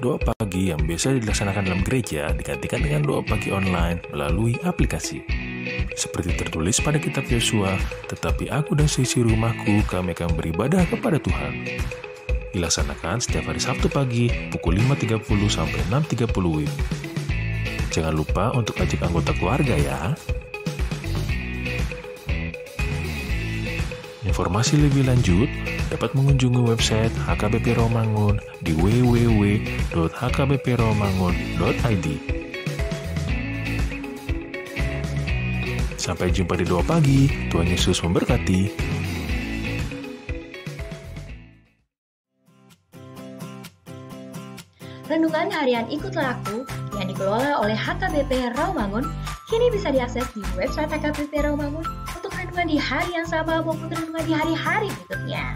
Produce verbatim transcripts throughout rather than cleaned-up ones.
Doa pagi yang biasa dilaksanakan dalam gereja digantikan dengan doa pagi online melalui aplikasi. Seperti tertulis pada kitab Yosua, "Tetapi aku dan seisi rumahku, kami akan beribadah kepada Tuhan." Dilaksanakan setiap hari Sabtu pagi pukul lima tiga puluh sampai enam tiga puluh W I B. Jangan lupa untuk ajak anggota keluarga ya. Informasi lebih lanjut dapat mengunjungi website H K B P Rawamangun di w w w dot h k b p rawamangun dot i d. Sampai jumpa di Doa Pagi. Tuhan Yesus memberkati. Renungan Harian Ikutlah Aku yang dikelola oleh H K B P Rawamangun kini bisa diakses di website H K B P Rawamangun untuk renungan di hari yang sama maupun renungan di hari-hari berikutnya.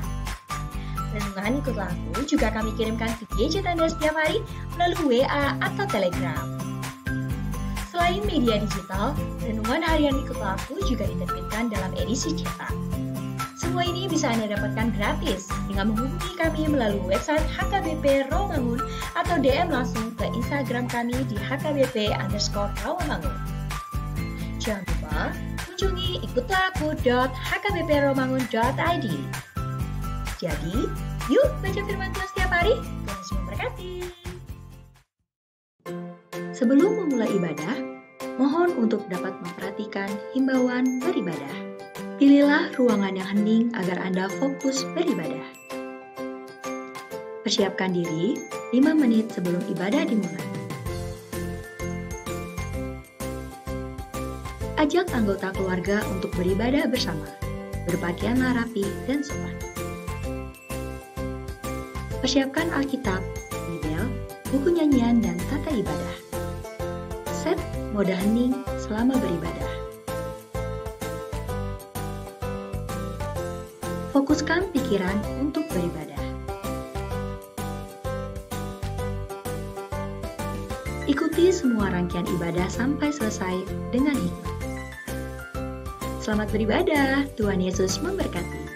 Renungan Ikutlah Aku juga kami kirimkan via Anda setiap hari melalui W A atau Telegram. Selain media digital, Renungan Harian Ikutlah Aku juga diterbitkan dalam edisi cetak. Semua ini bisa Anda dapatkan gratis dengan menghubungi kami melalui website H K B P Rawamangun atau D M langsung ke Instagram kami di H K B P underscore Rawamangun. Jangan lupa kunjungi ikutlah aku dot h k b p rawamangun dot i d. Jadi, yuk baca firman Tuhan setiap hari. Tuhan Yesus memberkati. Sebelum memulai ibadah, mohon untuk dapat memperhatikan himbauan beribadah. Pilihlah ruangan yang hening agar Anda fokus beribadah. Persiapkan diri lima menit sebelum ibadah dimulai. Ajak anggota keluarga untuk beribadah bersama. Berpakaianlah rapi dan sopan. Persiapkan Alkitab, Bibel, buku nyanyian, dan tata ibadah. Set mode hening selama beribadah. Fokuskan pikiran untuk beribadah. Ikuti semua rangkaian ibadah sampai selesai dengan hikmat. Selamat beribadah, Tuhan Yesus memberkati.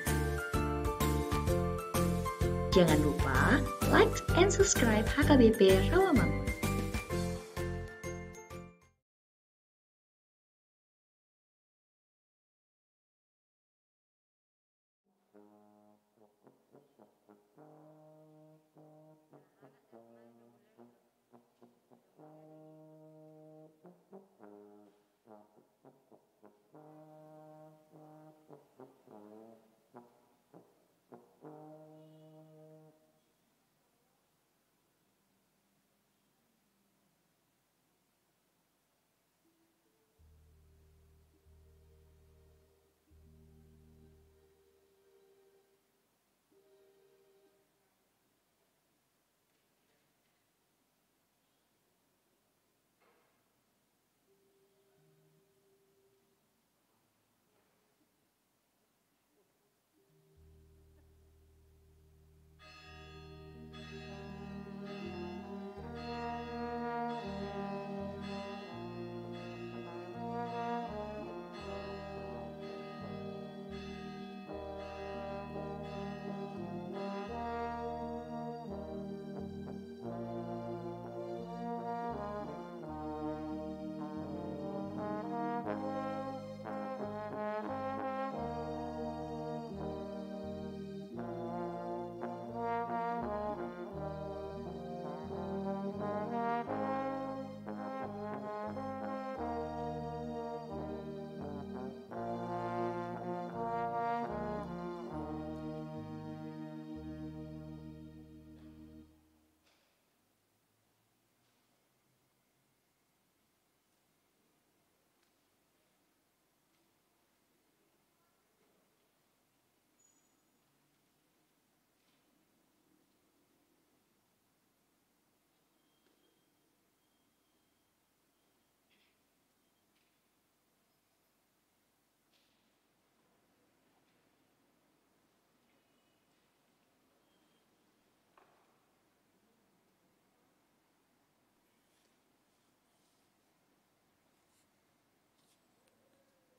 Jangan lupa like and subscribe H K B P Rawamangun.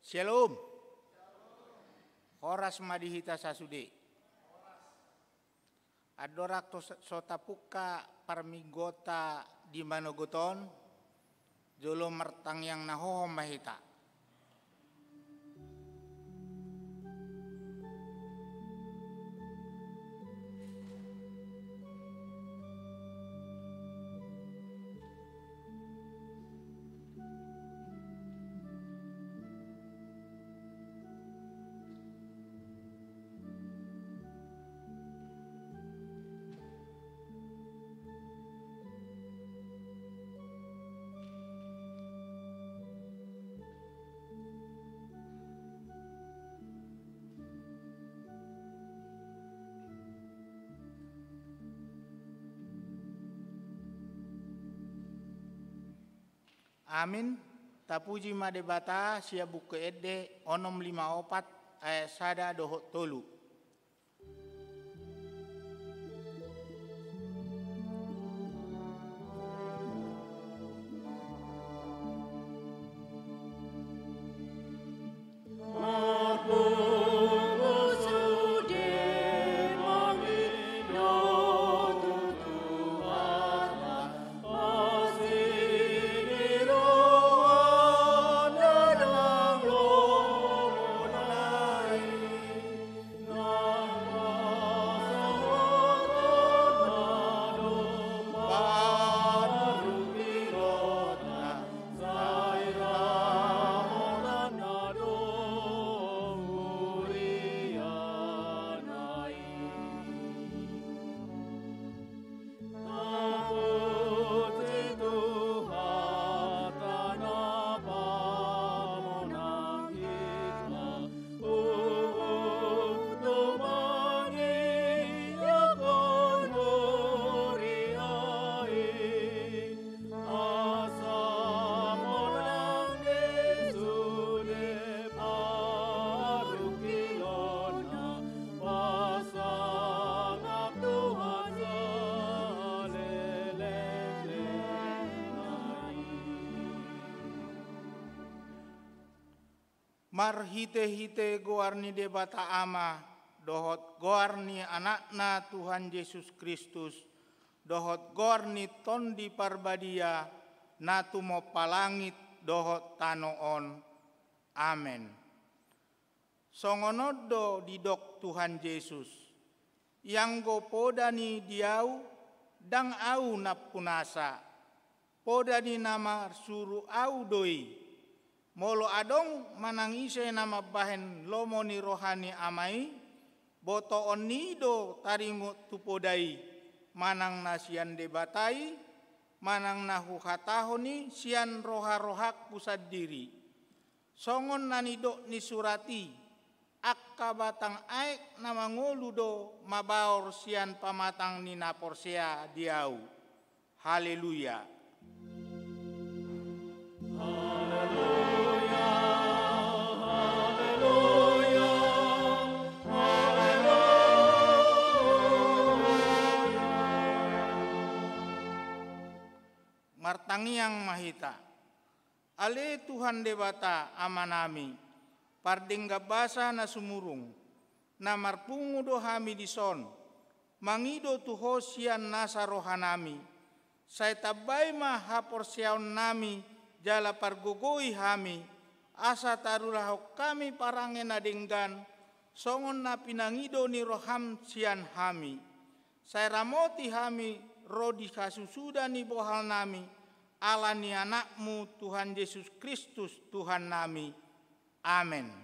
Syalom. Horas ma di hita sasude. Andorang so tapungka parmingguonta di manogot on, jolo martangiang na hohom ma hita. Amin. Tapuji ma Debata sian Buku Ende onom lima opat ayat sada dohot tolu. Marhitehite goar ni Debata Ama, dohot goar ni Anakna Tuhan Jesus Kristus, dohot goar ni Tondi Parbadia, na tumompa langit dohot tano on. Amen. Songon on do didok Tuhan Jesus: Ianggo poda ni di Ahu, ndang Ahu nampunasa. Poda ni na marsuru Ahu do i. Molo adong manang ise na mambahen lomo ni roha ni Ama i, botoon ni i do taringot tu poda i, manang na sian Debata i, manang na huhatahon i sian roharohangku sandiri. Songon na nidok ni surat i: Angka batang aek na mangolu do mabaor sian pamatang ni na porsea di Ahu. Haleluya. Haleluya, haleluya, haleluya. Martangiang ma hita. Ale Tuhan Debata Amanami, pardenggan basa na sumurung, na marpungu do hami dison, mangido tu Ho sian nasa rohanami. Sai tambai ma haporseaonnami jala pargogoi hami, asa tarulahon hami parange na denggan, songon na pinangido ni roham sian hami. Sai ramoti hami ro di hasusuda ni bohalnami, ala ni Anakmu Tuhan Jesus Kristus Tuhannami. Amen.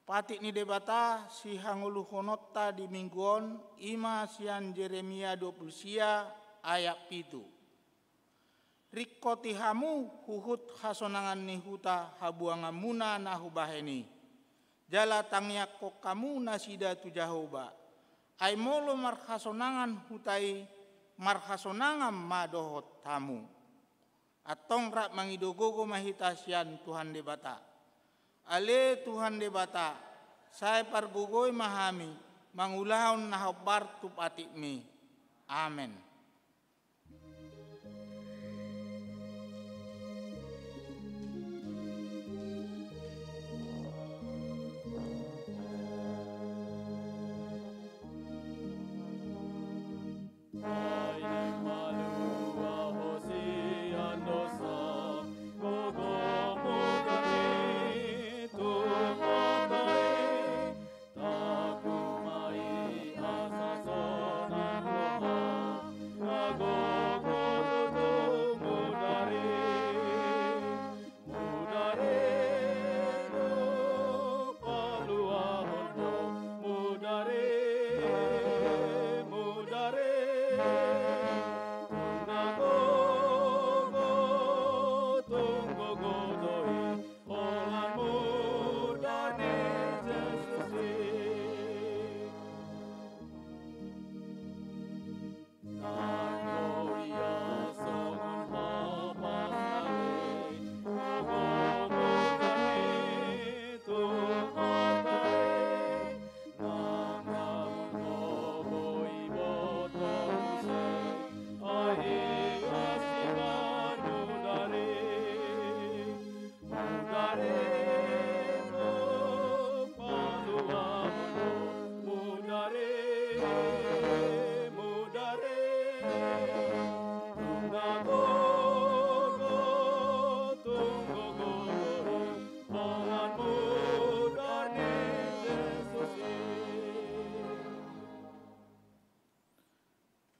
Patik ni Debata sihangoluhononta di minggu on, i ma sian Jeremia dua pulu sia ayat pitu. Ringkoti hamu huhut hasonangan ni huta habuanganmuna na hubahen i, jala tangiangkon hamu nasida tu Jahowa. Ai molo marhasonangan huta i, marhasonangan ma dohot hamu. Antong rap mangido gogo ma hita sian Tuhan Debata. Ale Tuhan Debata, sai pargogoi ma hami mangulahon na hombar tu patikmi. Amen.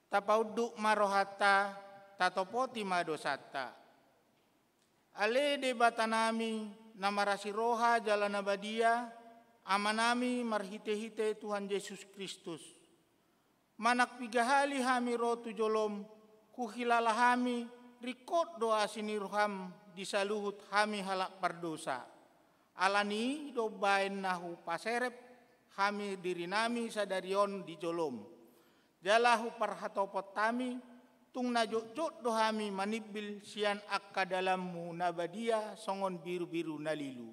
Tapaunduk ma rohanta, tatopoti ma dosanta. Ale Debatanami, na marasi roha jala na badia, Amanami marhitehite Tuhan Jesus Kristus. Manang piga hali hami ro tu jolom, huhilala hami, ringkot do asi ni roham di saluhut hami halak pardosa. Ala ni i do umbaen na hupaserep hami dirinami sadari on di jolom. Jala huparhatopot hami, tung na jotjot do hami manimbil sian angka dalanmu na badia songon birubiru na lilu.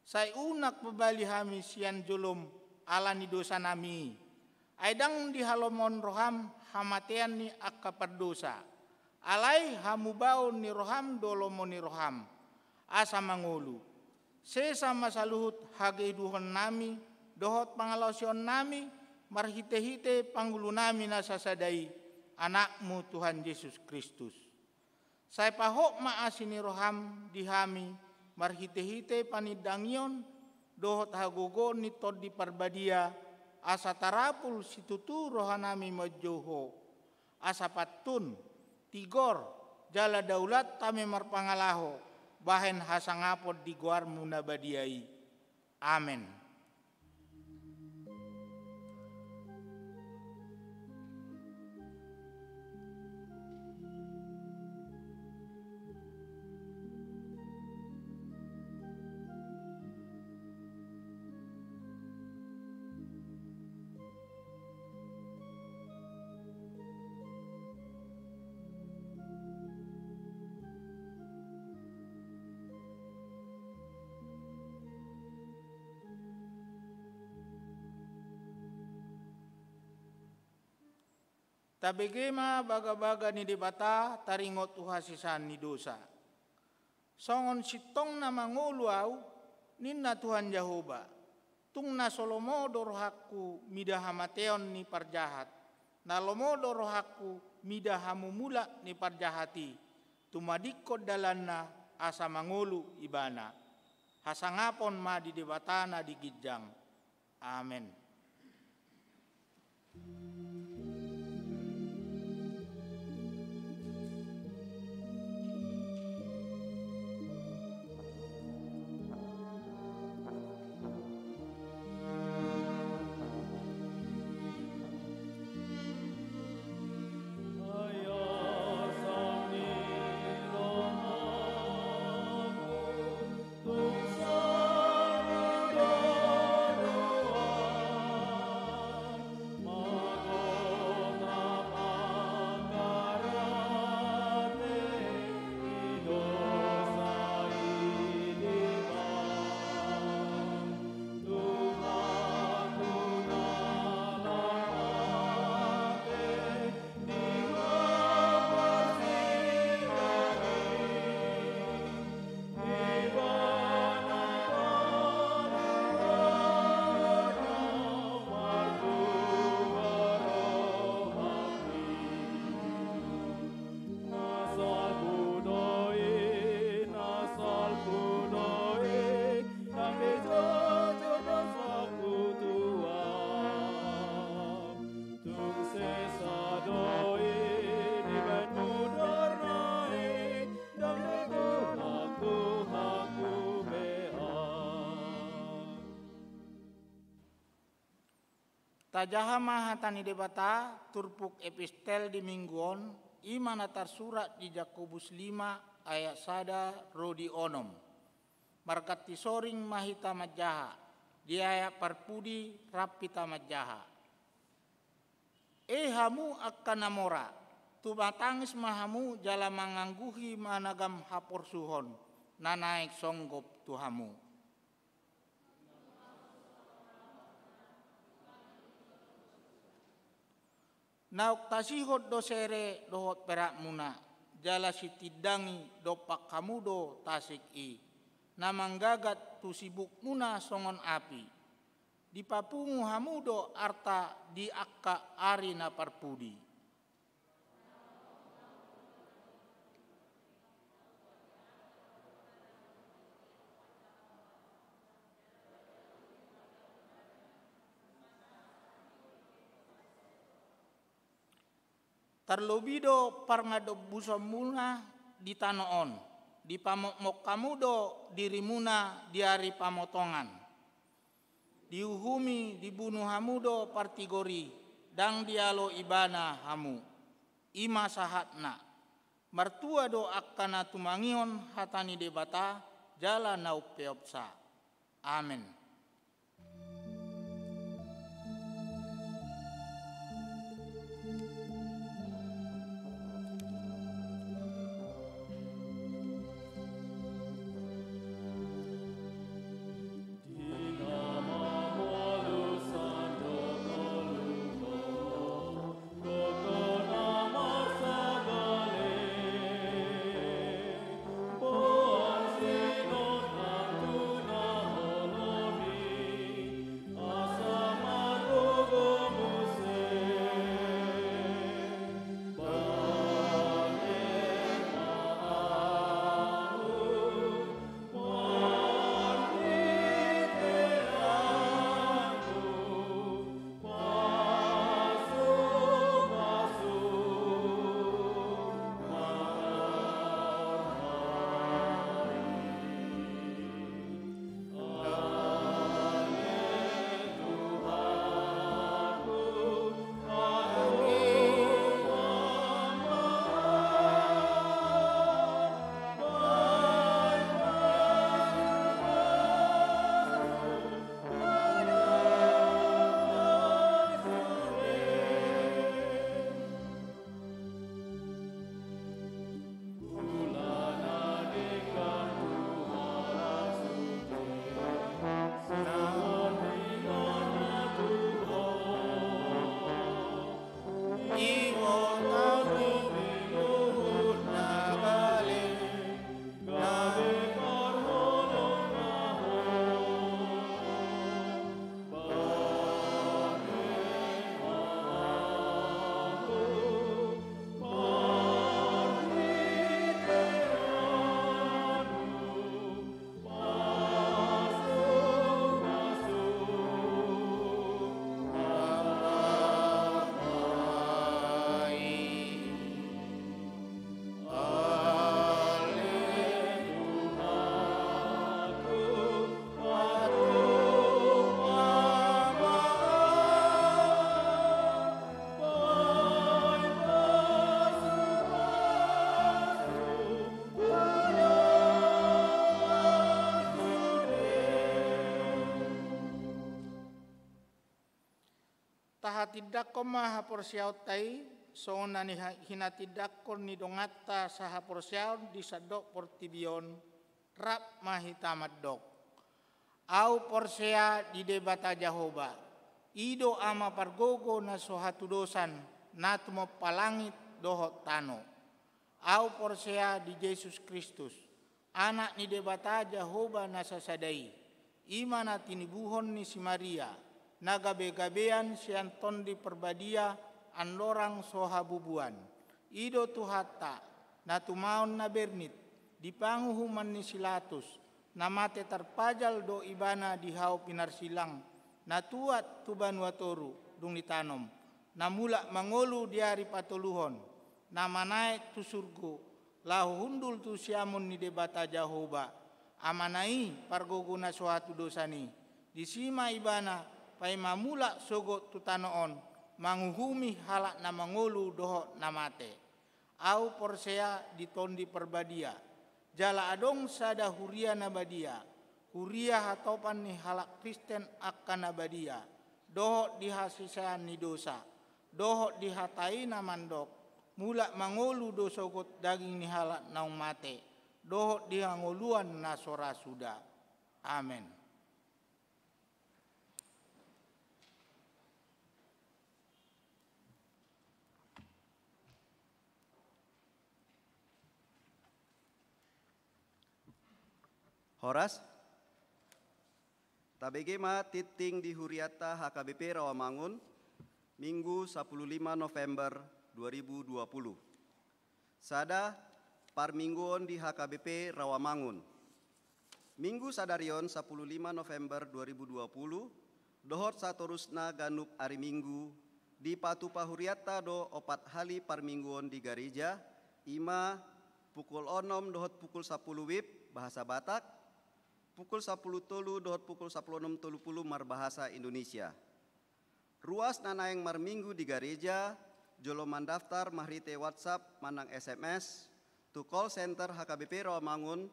Sai unang pabali hami sian jolom ala ni dosanami i. Ai ndang dihalomohon roham hamatean ni angka pardosa. Alai hamubaon ni roham do lomo ni roham, asa mangolu. Sesa ma saluhut hagedukannami dohot pangalaosionnami marhitehite Pangulunami na sasada i, Anakmu Tuhan Jesus Kristus. Sai pahot ma asi ni roham di hami marhitehite panindangion dohot hagogoon ni Tondi Parbadia, asa tarapul situtu rohanami manjou Ho. Asa pantun, tigor, jala daulat hami marpangalaho bahen hasangapon di goarmu na badia i. Amen. Tabege ma bagabaga ni Debata taringot tu hasesaan ni dosa. Songon sintong na mangolu ahu, ninna Tuhan Jahowa, tung na so lomo do rohangku mida hamateon ni parjahat, na lomo do rohangku mida hamumulak ni parjahat i, tumadingkon dalanna asa mangolu ibana. Hasangapon ma di Debata na di ginjang. Amen. Tajaha ma hata ni Debata turpuk epistel di minggu on, i ma na tarsurat di Jakobus lima ayat sada ro di onom. Marganti soring ma hita manjaha, di ayat parpudi rap hita manjaha. E hamu angka na mora, tumatangis ma hamu jala mangangguhi managam haporsuhon na naeng songgop tu hamu. Naung tasihon do sere dohot perakmuna, jala sitindangi dompak hamu do tasik i, na manggagat tu sibukmuna songon api. Dipapungu hamu do arta di angka ari na parpudi. Tarlobi do parngadombusonmuna di tano on, dipamokmok hamu do dirimuna di ari pamotongan. Diuhumi, dibunu hamu do partigor i, ndang dialo ibana hamu. I ma sahatna. Martua do angka na tumangihon hata ni Debata jala na umpeopsa. Amen. Tahatindangkon ma haporseaonta i, songon na niha-, hinatindangkon ni donganta sahaporseaon di sandok portibi on, rap ma hita mandok. Ahu porsea di Debata Jahowa, i do Ama pargogo na so hatudosan, na tumompa langit dohot tano. Ahu porsea di Jesus Kristus, Anak ni Debata Jahowa na sasada i, i ma na tinibuhon ni si Maria, na gabegabean sian Tondi Parbadia andorang so habubuan. I do Tuhanta, na tumaon na bernit, di panguhuman ni si Latus, na mate tarpajal do ibana di hau pinarsilang, na tuat tu banua toru, dung ditanom, na mulak mangolu di ari patoluhon, na manaek tu surgo, laho hundul tu siamun ni Debata Jahowa, Amana i pargogo na so hatudosan i, disi ma ibana Paima mulak sogot tu tano on, manguhumi halak na mangolu dohot na mate. Ahu porsea di Tondi Parbadia. Jala adong sada huria na badia, huria hatopan ni halak Kristen angka na badia, dohot di hasisean ni dosa, dohot di hata i na mandok, mulak mangolu do sogot daging ni halak naung mate, dohot di hangoluan na so ra suda. Amen. Horas. Tabege ma tingting di hurianta H K B P Rawamangun, Minggu sapuluh lima November dua ribu dua puluh. Sada, parmingguon di H K B P Rawamangun. Minggu sadari on sapuluh lima November dua ribu dua puluh, dohot satorusna ganup ari Minggu, dipatupa hurianta do opat hali parmingguon di gareja, i ma pukul onom dohot pukul sapuluh wib bahasa Batak, pukul sapuluh tolu dohot pukul sapuluh onom tolu puluh marbahasa Indonesia. Ruas na naeng marminggu di gareja, jolo mandaftar marhite WhatsApp manang S M S tu call center H K B P Rawamangun,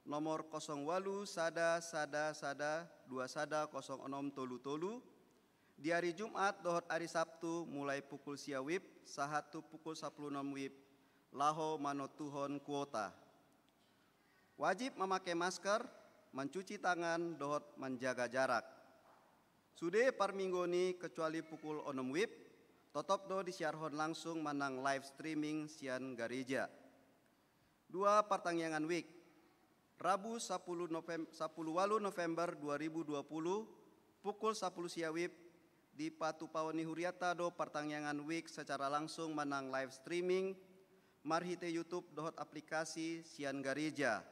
nomor kosong walu sada sada sada dua sada kosong onom tolu tolu, di ari Jumat dohot ari Sabtu mulai pukul sia wib sahat tu pukul sapuluh onom wib, laho manontuhon kuota. Wajib mamake masker, mancuci tangan, dohot manjaga jarak. Sude parmingguon i kecuali pukul onom wib, totop do disiarhon langsung manang live streaming sian gareja. Dua, partangiangan wijk. Rabu sapuluh Novem-, sapuluh walu November dua ribu dua puluh, pukul sapuluh sia wib, dipatupaon ni hurianta do partangiangan wijk secara langsung manang live streaming, marhite YouTube dohot aplikasi sian gareja.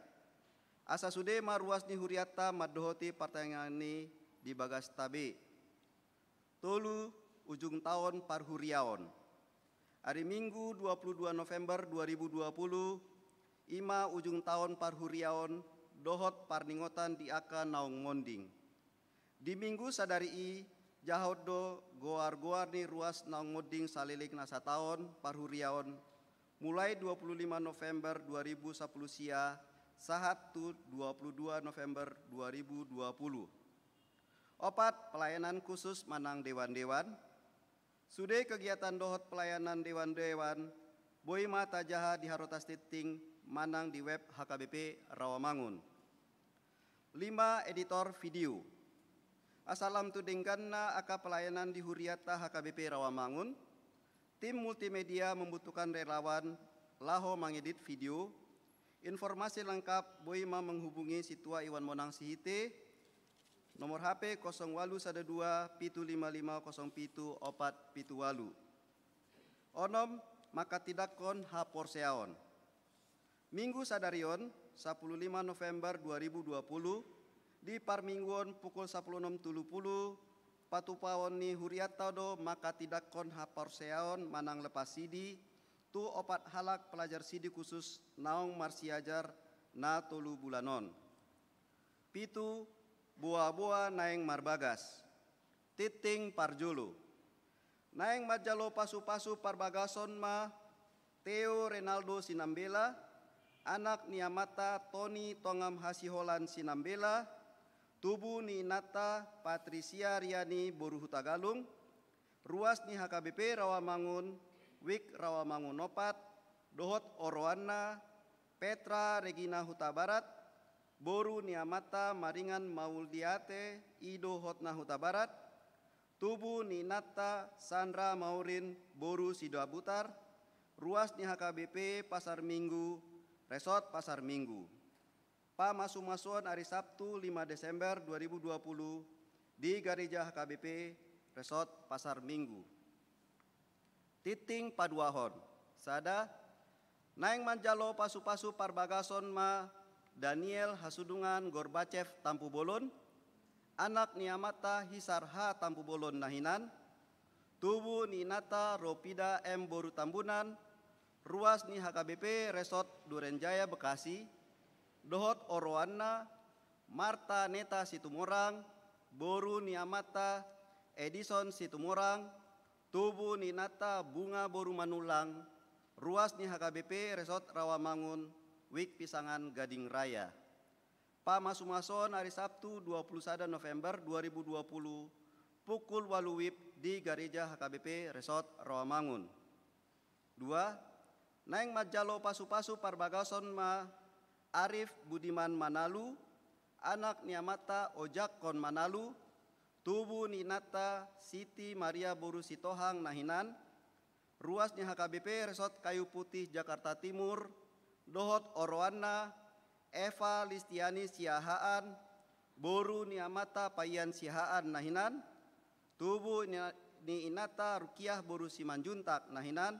Asa sude ma ruas ni hurianta mandohoti partangiangan i di bagasta be. Tolu, ujung taon parhuriaon. Ari Minggu dua puluh dua November dua ribu dua puluh, i ma ujung taon parhuriaon dohot parningotan di angka naung monding. Di Minggu sadari i, jahon do goar-goar ni ruas naung monding saleleng na sataon parhuriaon, mulai dua puluh lima November dua ribu sapuluh sia, sahat tu dua puluh dua November dua ribu dua puluh. Opat, pelayanan khusus manang dewan-dewan. Sude kegiatan dohot pelayanan dewan-dewan, boi ma tajaha di harotas tingting manang di web H K B P Rawamangun. Lima, editor video. Asa lam tu dengganna angka pelayanan di hurianta H K B P Rawamangun, tim multimedia membutuhkan relawan laho mangedit video. Informasi lengkap boi ma menghubungi Sintua Iwan Monang Sihite, nomor H P kosong walu sada dua pitu lima lima kosong pitu opat pitu walu. Onom, manghatindangkon haporseaon. Minggu sadari on, sapuluh lima November dua ribu dua puluh, di parmingguon pukul sapuluh onom tolu puluh, patupaon ni hurianta do manghatindangkon haporseaon manang lepas sidi, tu opat halak pelajar sidi khusus naung marsiajar na tolu bulan on. Pitu, boa-boa naeng marbagas. Tingting parjolo. Naeng manjalo pasu-pasu parbagason ma Theo Renaldo Sinambela, anak ni amanta Tony Tongam Hasiholan Sinambela, tubu ni inanta Patricia Riani boru Hutagalung, ruas ni H K B P Rawamangun, wijk Rawamangun opat, dohot oroanna Petra Regina Hutabarat, boru ni amanta Maringan Mauliate i do Hotna Hutabarat, tubu ni inanta Sandra Maurin boru Sidabutar, ruas ni H K B P Pasar Minggu, Resort Pasar Minggu. Pamasu-masuon ari Sabtu lima Desember dua ribu dua puluh di Gareja H K B P Resort Pasar Minggu. Tingting paduahon. Sada, naeng manjalo pasu-pasu parbagason ma Daniel Hasudungan Gorbachev Tampubolon, anak ni amanta Hisar H Tampubolon na hinan, tubu ni inanta Ropida M boru Tambunan, ruas ni H K B P Resort Duren Jaya Bekasi, dohot oroanna Marta Neta Situmorang, boru ni amanta Edison Situmorang, tubu ni inanta Bunga boru Manullang, ruas ni H K B P Resort Rawamangun, Wik Pisangan, Gading Raya. Pamasumasuon ari Sabtu dua puluh sada November dua ribu dua puluh, pukul ualu wib di gareja H K B P Resort Rawamangun. Dua, naeng manjalo pasupasu parbagason ma Arif Budiman Manalu, anak ni amanta Ojakkon Manalu, tubu ni inanta Siti Maria boru Sitohang na hinan, ruas ni H K B P Resort Kayu Putih, Jakarta Timur, dohot oroanna Eva Listiani Siahaan, boru ni amanta Paian Siahaan na hinan, tubu ni, ni inanta Rukiah boru Simanjuntak na hinan,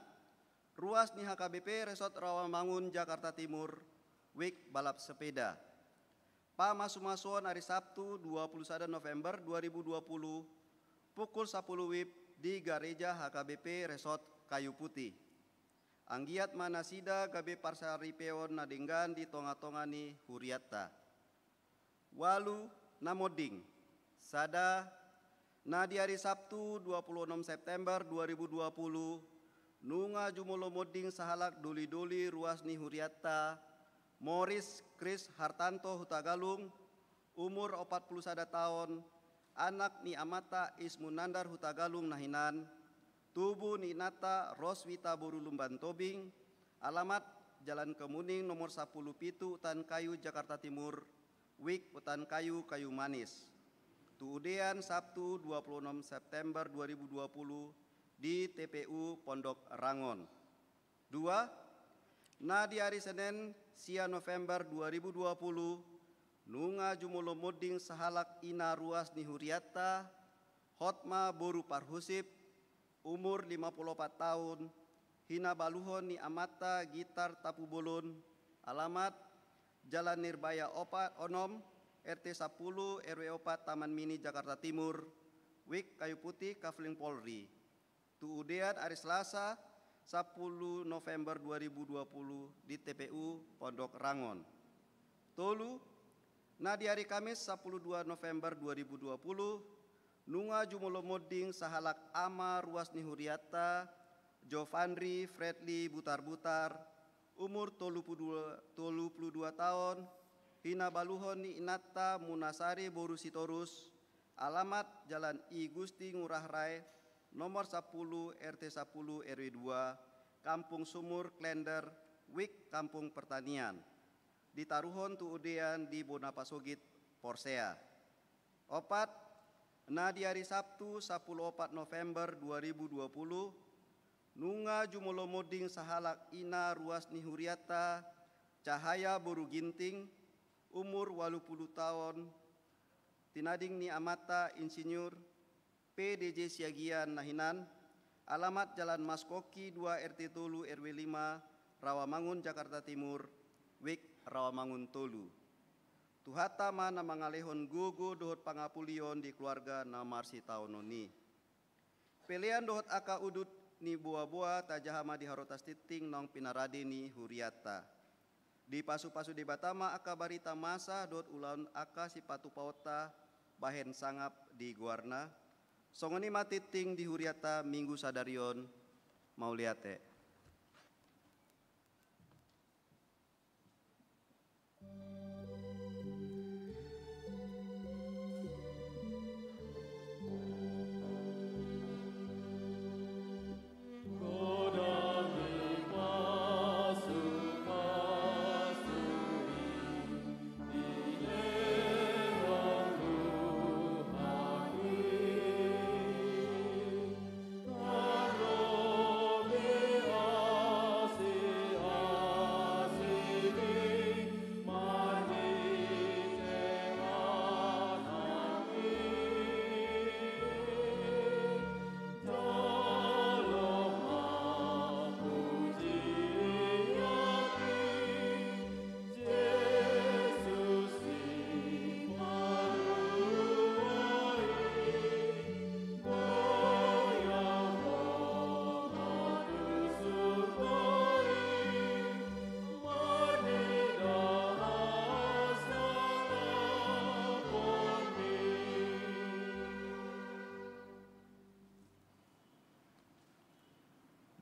ruas ni H K B P Resort Rawamangun, Jakarta Timur, Wik balap sepeda. Pamasumasuon ari Sabtu dua puluh sada November dua ribu dua puluh, pukul sapuluh wib di gareja H K B P Resort Kayu Putih. Anggiat ma nasida gabe parsaripeon na denggan di tongatonga ni hurianta. Ualu, na monding. Sada, na di ari Sabtu dua puluh onom September dua ribu dua puluh, nunga jumolo monding sahalak dolidoli ruas ni hurianta, Moris Kris Hartanto Hutagalung, umur opat puluh sada taon, anak ni amanta Ismunandar Hutagalung na hinan, tubu ni inanta Roswita boru Lumban Tobing, alamat Jalan Kemuning nomor sapuluh pitu, Utan Kayu, Jakarta Timur, Wik Utan Kayu, Kayu Manis. Tuudean Sabtu dua puluh onom September dua ribu dua puluh di T P U Pondok Rangon. Dua, na di ari Senen sia November dua ribu dua puluh, nunga jumolo monding sahalak ina ruas ni hurianta, Hotma boru Parhusip, umur lima puluh opat taon, hinabaluhon ni amanta Gitar Tapubolon, alamat Jalan Nirbaya opat, onom, R T sapuluh, R W opat, Taman Mini, Jakarta Timur, Wik Kayu Putih, Kafling Polri. Tuudean ari Selasa, sapuluh November dua ribu dua puluh, di T P U Pondok Rangon. Tolu, na di ari Kamis, sapuluh dua November dua ribu dua puluh, nunga jumolo monding sahalak ama ruas ni hurianta, Jovandri Fredly Butarbutar, umur tolu puluh dua, tolu puluh dua taon, hinabaluhon ni inanta Munasari boru Sitorus, alamat Jalan I Gusti Ngurah Rai, nomor sapuluh, R T sapuluh, R W dua, Kampung Sumur, Klender, Wik Kampung Pertanian. Ditaruhon tuudean di bona pasogit Porsea. Opat, na di ari Sabtu, sapuluh opat November dua ribu dua puluh, nunga jumolo monding sahalak ina ruas ni hurianta, Cahaya boru Ginting, umur ualu puluh taon, tinading ni amanta Insinyur P D J Siagian na hinan, alamat Jalan Maskongki dua, R T tolu, R W lima, Rawamangun, Jakarta Timur, Wik Rawamangun tolu. Tuhanta ma na mangalehon gogo dohot pangapulion di keluarga na marsitaonon i. Pelean dohot angka udut ni boaboa tajaha ma di harotas tingting naung pinarade ni hurianta. Dipasupasu Debata ma angka barita masa dohot ulaon angka sipatupaonta bahen sangap di goarna. Songon i ma tingting di hurianta minggu sadari on. Mauliate.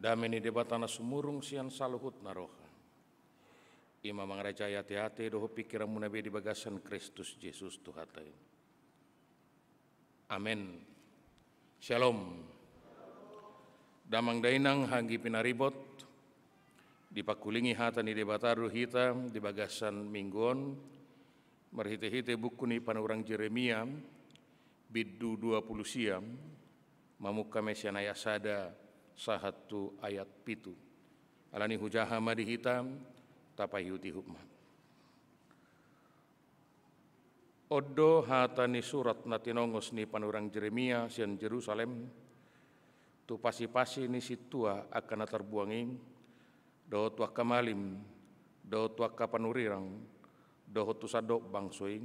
Dame ni Debata na sumurung sian saluhutna roha, i ma mangarajai ateate dohot pingkiranmuna be di bagasan Kristus Jesus Tuhanta i. Amen. Syalom. Damang dainang, anggi pinaribot, dipangkulingi hata ni Debata do hita di bagasan minggu on, marhitehite buku ni panurirang Jeremia, bindu dua pulu sia, mamungka ma sian ayat sada sahat tu ayat pitu. Alani hujaha ma di hita, tapaihutihut ma. On do hata ni surat na tinongos ni panurirang Jeremia sian Jerusalem, tu pasipasi ni sintua angka na tarbuang i, dohot tu angka malim, dohot tu angka panurirang, dohot tu sandok bangso i,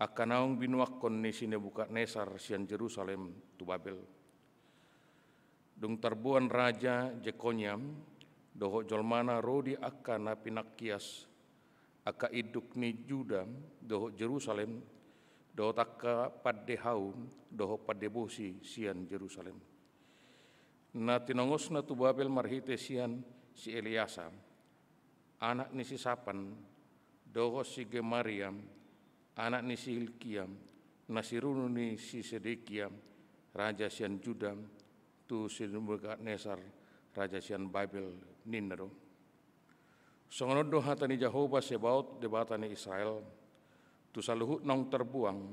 angka naung binuangkon ni si Nebukadnesar sian Jerusalem tu Babel. Dung tarboan raja Jekonya dohot jolmana ro di angka na pinangkias, angka induk ni Juda dohot Jerusalem, dohot angka pande hau dohot pande bosi sian Jerusalem, na tinongosna tu Babel marhite sian si Eleasa, anak ni si Sapan, dohot si Gemaria, anak ni si Hilkia, na sirunu ni si Sedekia, raja sian Juda, tu si Nebukadnesar, raja sian Babel, ninna do: Songon on do hata ni Jahowa Sebaot, Debata ni Israel, tu saluhut naung tarbuang,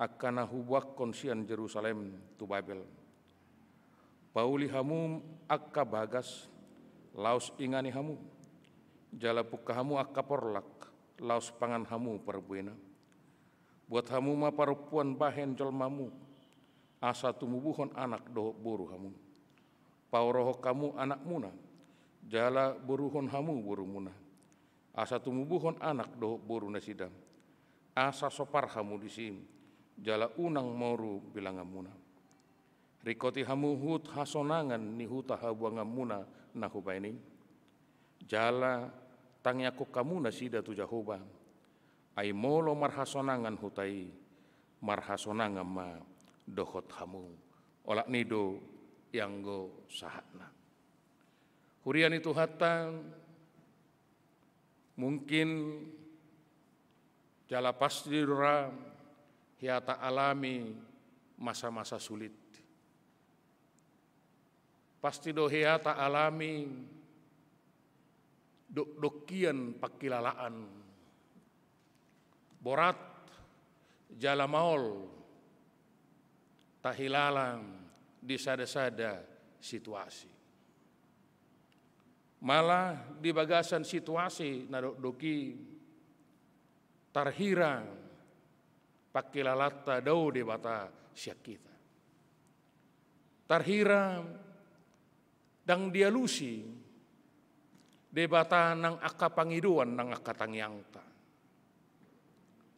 angka na hubuangkon sian Jerusalem tu Babel: Pauli hamu angka bagas, laos ingani hamu, jala pungka hamu angka porlak, laos pangan hamu parbuena. Buat hamu ma parompuan bahen jolmamu, asa tumubuhon anak dohot boru hamu. Paorohon hamu anakmuna, jala boruhon hamu borumuna, asa tumubuhon anak dohot boru nasida, asa sopar hamu disi, jala unang moru bilanganmuna. Ringkoti hamu huthasonangan ni huta habuanganmuna na hubahen i, jala tangiangkon hamu nasida tu Jahowa. Ai molo marhasonangan huta i, marhasonangan ma dohot hamu. Olat ni i do ianggo sahatna. Huria ni Tuhanta, mungkin jala pasti do ra hita alami masa-masa sulit. Pasti do hita alami dokdok hian pangkilalaan. Borat jala maol tahilala di sada-sada situasi. Malah di bagasan situasi na dokdok i, tarhira pangkilalaanta dao Debata sian hita. Tarhira ndang dialusi Debata nang angka pangidoan, nang angka tangiangta.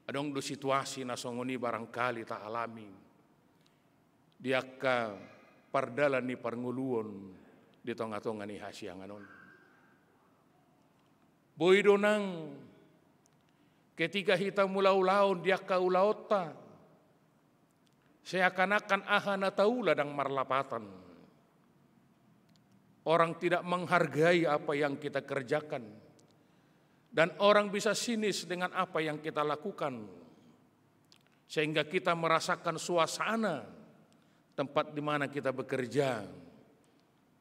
Adong do situasi na songon i barangkali taalami di angka pardalan ni parngoluon di tonga-tonga ni hasiangan on. Boi do nang ketika hita mangula ulaon di angka ulaonta, seakan-akan aha na taula ndang marlapatan. Orang tidak menghargai apa yang kita kerjakan. Dan orang bisa sinis dengan apa yang kita lakukan. Sehingga kita merasakan suasana tempat di mana kita bekerja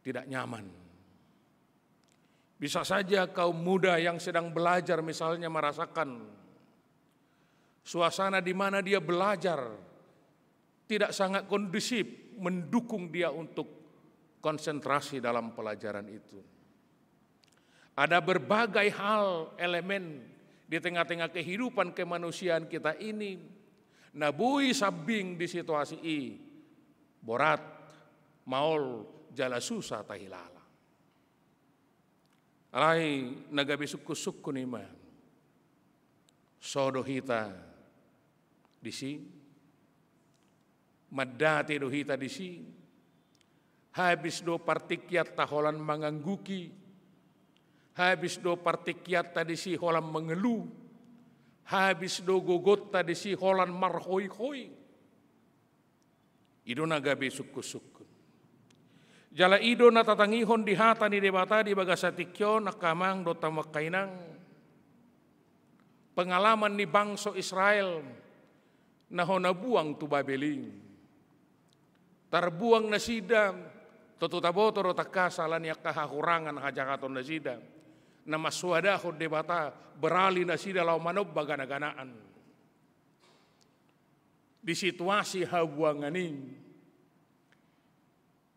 tidak nyaman. Bisa saja kaum muda yang sedang belajar misalnya merasakan suasana di mana dia belajar tidak sangat kondusif mendukung dia untuk konsentrasi dalam pelajaran itu. Ada berbagai hal, elemen di tengah-tengah kehidupan kemanusiaan kita ini na boi sambing di situasi i, borat, maol, jala susa tahilala. Alai na gabe sungkun-sungkun i ma, so do hita disi, mandate do hita disi, habis do partingkianta holan mangangguhi, habis do partingkianta disi holan mangeluh, habis do gogonta disi holan marhoihoi. I do na gabe sungkun-sungkun. Jala i do na tatangihon di hata ni Debata di bagasan tingki on, angka amang dohot hamu angka inang, pengalaman ni bangso Israel na hona buang tu Babel i. Tarbuang nasida, tontu taboto do tangkas ala ni angka hahurangan hajahaton nasida, na mansoadahon Debata, beralih nasida laho manomba ganaganaan. Di situasi habuangan i,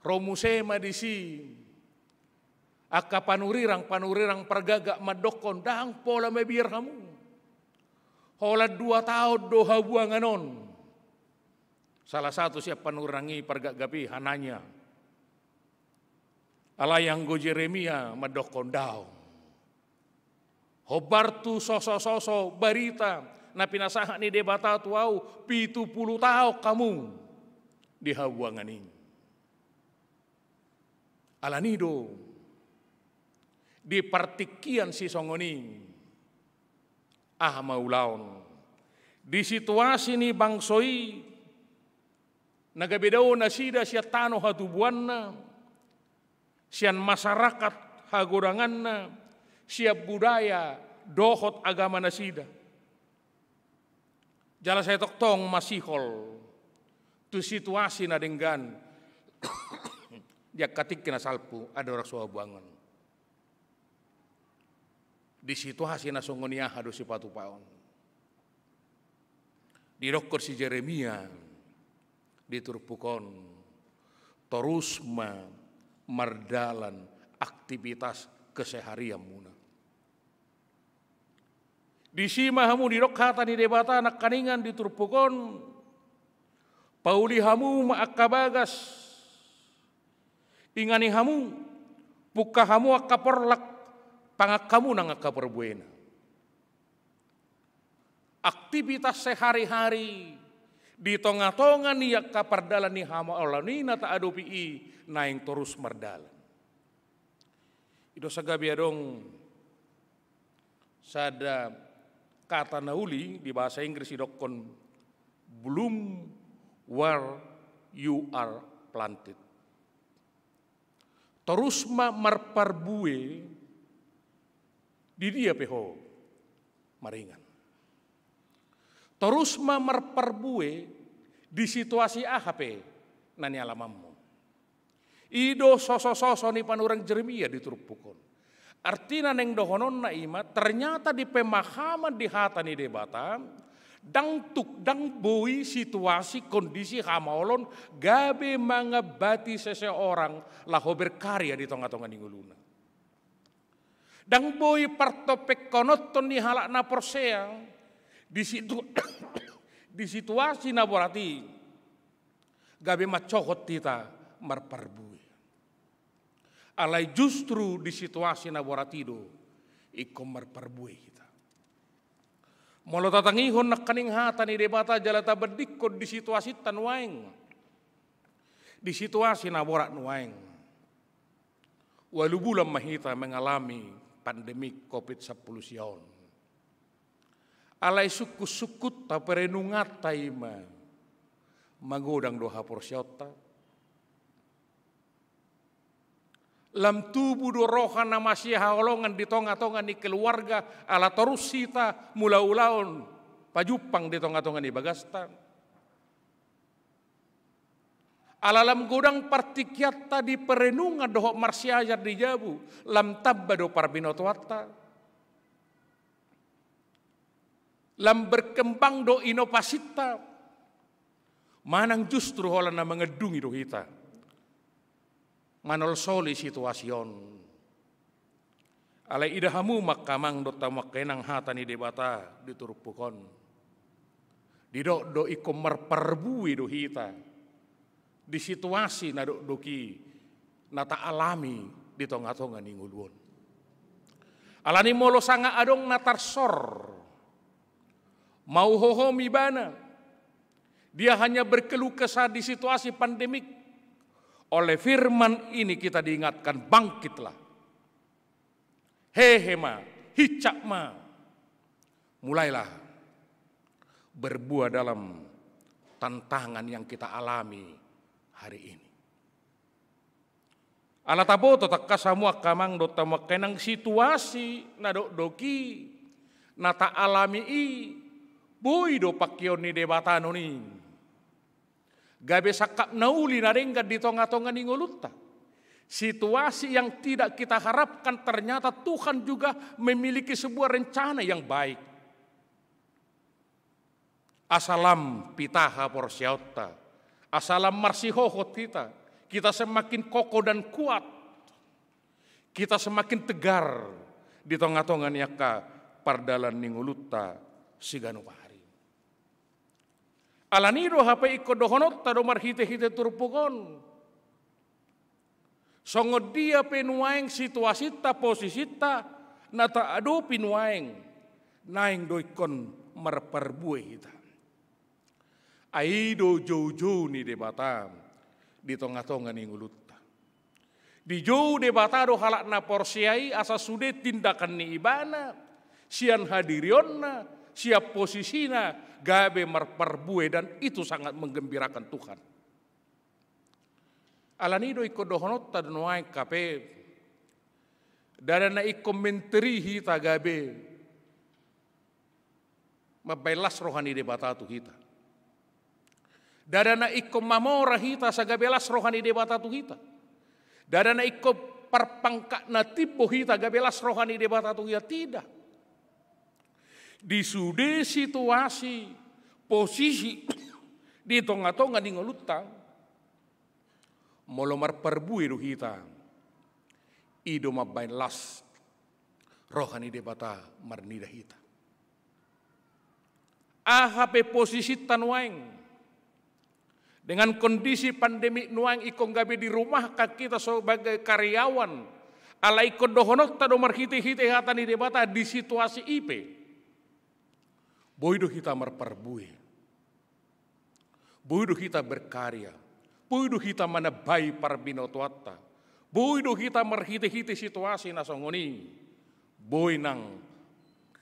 ro muse ma disi angka panurirang, panurirang pargagak mandokkon, ndang pola mabiar hamu. Holan dua taon do habuangan on. Salah satu sian panurirang i pargagak i, Hananya. Alai anggo Jeremia mandokkon, daong. Hombar tu sosososo barita na pinasahat ni Debata tu ahu, pitu pulu taon hamu di habuangan i. Ala ni do, di partingkian sisongon i, aha ma ulaon? Di situasi ni bangso i, na gabe dao nasida sian tano hatubuanna, sian masarakat hagodanganna, sian budaya dohot agama nasida. Jala sai tongtong masihol tu situasi na denggan di angka tingki na salpu, andorang so habuangan. Di situasi na songon i aha do sipatupaon? Didokkon si Jeremia di turpuk on, torus ma mardalan aktivitas keseharianmuna. Disi ma hamu didok hata ni Debata nangkaningan di turpuk on, pauli hamu ma angka bagas, ingani hamu, pungka hamu angka porlak, pangan hamu nang angka parbuena. Aktivitas sehari-hari di tonga-tonga ni angka pardalan ni hamaolon i na taadopi i naeng torus mardalan. I do sagabe adong sada kata na uli di bahasa Inggris didokkon, "Bloom where you are planted." Torus ma marparbue di dia pe ho maringan. Torus ma marparbue di situasi aha pe na nialamanmu. I do sosososo ni panurirang Jeremia di turpuk on. Artina naeng dohononna i ma, ternyata di pemahaman di hata ni Debata, ndang tuk, ndang boi situasi kondisi hamaolon gabe mangambati seseorang laho berkarya di tonga-tonga ni ngoluna. Ndang boi partopengkononton ni halak na porsea di situ-, di situasi na borat i gabe mancohot hita marparbue. Alai justru di situasi na borat i do ingkon marparbue hita. Molo tatangihon nangkaning hata ni Debata jala tabandingkon di situasinta nuaeng, di situasi na borat nuaeng. Ualu bulan ma hita mengalami pandemi covid sampulu sia on. Alai sungkun-sungkunta, perenunganta i ma, magodang do haporseaonta? Lam tubu do roha na masihaholongan di tonga-tonga ni keluarga, ala torus hita mangula ulaon pajumpang di tonga-tonga ni bagasta? Ala lam godang partingkianta di perenungan dohot marsiajar di jabu, lam tamba do parbinotoanta? Lam berkembang do inovasinta? Manang justru holan na mangandungi do hita manolsoli situasi on? Alai ida hamu ma angka amang dohot hamu angka inang hata ni Debata di turpuk on. Didok do ingkon marparbue do hita di situasi na dokdok i na taalami di tonga-tonga ni ngolu on. Alani molo sanga adong na tarsor mauhohom ibana, dia hanya berkeluh kesah di situasi pandemik. Oleh firman ini kita diingatkan, bangkitlah. Hehe ma, hincap ma. Mulailah berbuah dalam tantangan yang kita alami hari ini. Ala taboto tangkas hamu angka amang dohot hamu angka inang, situasi na dokdok i, na taalami i, boi do pangkeon ni Debata non i gabe sangkap na uli na denggan di tongatonga ni ngolunta. Situasi yang tidak kita harapkan, ternyata Tuhan juga memiliki sebuah rencana yang baik. Asa lam pita haporseaonta, asa lam marsihohot hita, kita semakin kokoh dan kuat, kita semakin tegar di tongatonga ni angka pardalan ni ngolunta siganup ari. Alani do hape ingkon dohononta do marhitehite turpuk on. Songon dia pe nuaeng situasinta, posisinta na taadopi nuaeng, naeng do ingkon marparbue hita. Ai i do joujou ni Debata di tongatonga ni ngolunta. Dijou Debata do halak na porsea i asa sude tindakan ni Ibana, sian hadirionna, sian posisina, gabe marparbue, dan itu sangat menggembirakan Tuhan. Alani do ingkon dohononta do nuaeng hape, ndada na ingkon menteri hita gabe mambaen las roha ni Debata tu hita. Ndada na ingkon mamora hita asa gabe las roha ni Debata tu hita. Ndada na ingkon parpangkat na timbo hita gabe las roha ni Debata tu hita, tidak. Di sude situasi, posisi di tongatonga ni ngolunta, molo marparbue do hita, i do mambaen las roha ni Debata marnida hita. Aha pe posisinta nuaeng, dengan kondisi pandemik nuaeng ingkon gabe dirumahkan hita sebagai karyawan, alai ingkon dohononta do marhitehite hata ni Debata di situasi i pe, boi do hita marparbue. Boi do hita berkarya, boi do hita manambai parbinotoanta, boi do hita marhitehite situasi na songon i, boi nang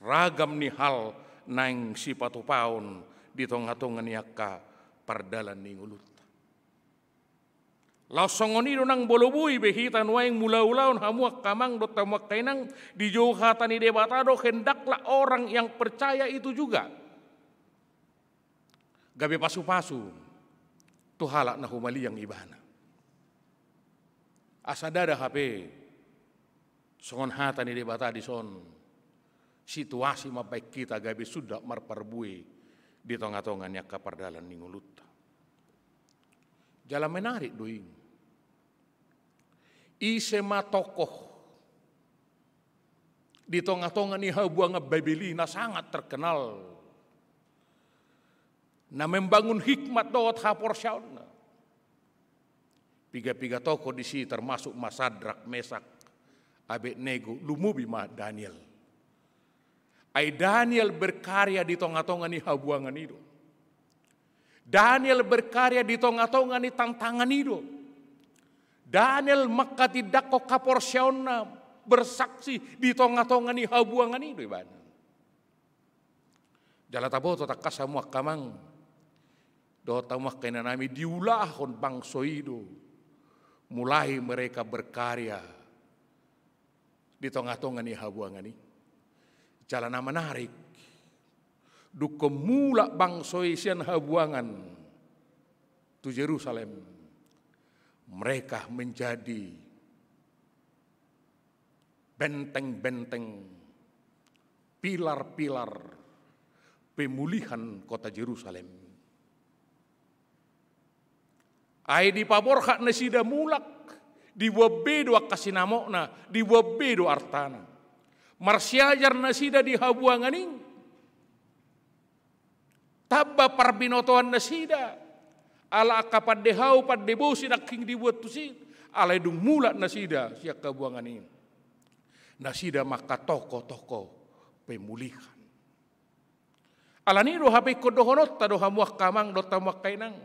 ragam ni hal naeng sipatupaon di tongatonga ni angka pardalan ni ngolunta. Laos songon i do nang molo boi be hita nuaeng mangulahon hamu angka amang dohot hamu angka inang, dijou hata ni Debata do, hendaklah orang yang percaya itu juga gabe pasupasu tu halak na humaliang ibana. Asa ndada hape songon hata ni Debata dison, situasi mambaen hita gabe sundat marparbue di tongatonga ni angka pardalan ni ngolunta. Jala menarik do i. Ise ma tokoh di tongatonga ni habuangan Babel i na sangat terkenal, na membangun hikmat dohot haporseaonna? Piga-piga tokoh disi, termasuk ma Sadrak, Mesak, Abednego, lumobi ma Daniel. Ai Daniel berkarya di tongatonga ni habuangan i do. Daniel berkarya di tongatonga ni tantangan i do. Daniel manghatindanghon haporseaonna, bersaksi di tongatonga ni habuangan i do ibana. Jala taboto tangkas hamu angka amang dohot hamu angka inanami, diulahon bangso i do mulai mereka berkarya di tongatonga ni habuangan i. Jala na menarik, dungkon mulak bangso i sian habuangan tu Jerusalem, mereka menjadi benteng-benteng, pilar-pilar pemulihan kota Jerusalem. Ai dipaborhat nasida mulak, diboan be do angka sinamotna, diboan be do artana. Marsiajar nasida di habuangan i, tamba parbinotoan nasida, ala angka pande hau pande bosi nangkin diboan tusi, alai dung mulak nasida sian habuangan i, nasida ma angka tokoh-tokoh pemulihan. Alani do hape ingkon dohononta do hamu angka amang dohot hamu angka inang,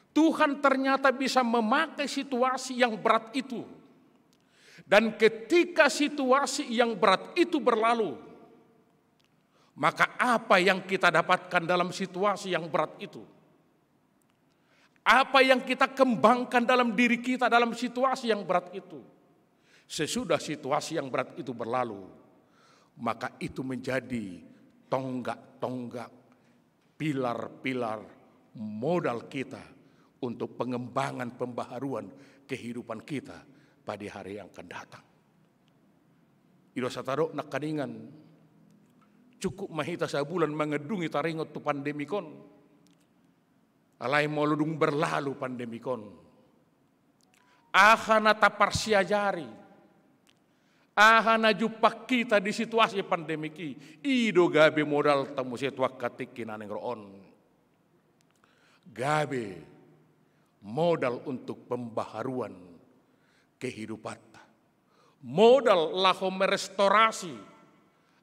Tuhan ternyata bisa memakai situasi yang berat itu. Dan ketika situasi yang berat itu berlalu, maka apa yang kita dapatkan dalam situasi yang berat itu? Apa yang kita kembangkan dalam diri kita dalam situasi yang berat itu? Sesudah situasi yang berat itu berlalu, maka itu menjadi tonggak-tonggak, pilar-pilar modal kita untuk pengembangan, pembaharuan kehidupan kita pada hari yang akan datang. I do satadok nangkaningan, cukup ma hita sabulan mangandungi taringot tu pandemik on. Alai molo dung berlalu pandemik on, aha na taparsiajari, aha na jumpang hita di situasi pandemik i, i do gabe modalta muse tu angka tingki na naeng ro on. Gabe modal untuk pembaharuan kehidupanta, modal laho merestorasi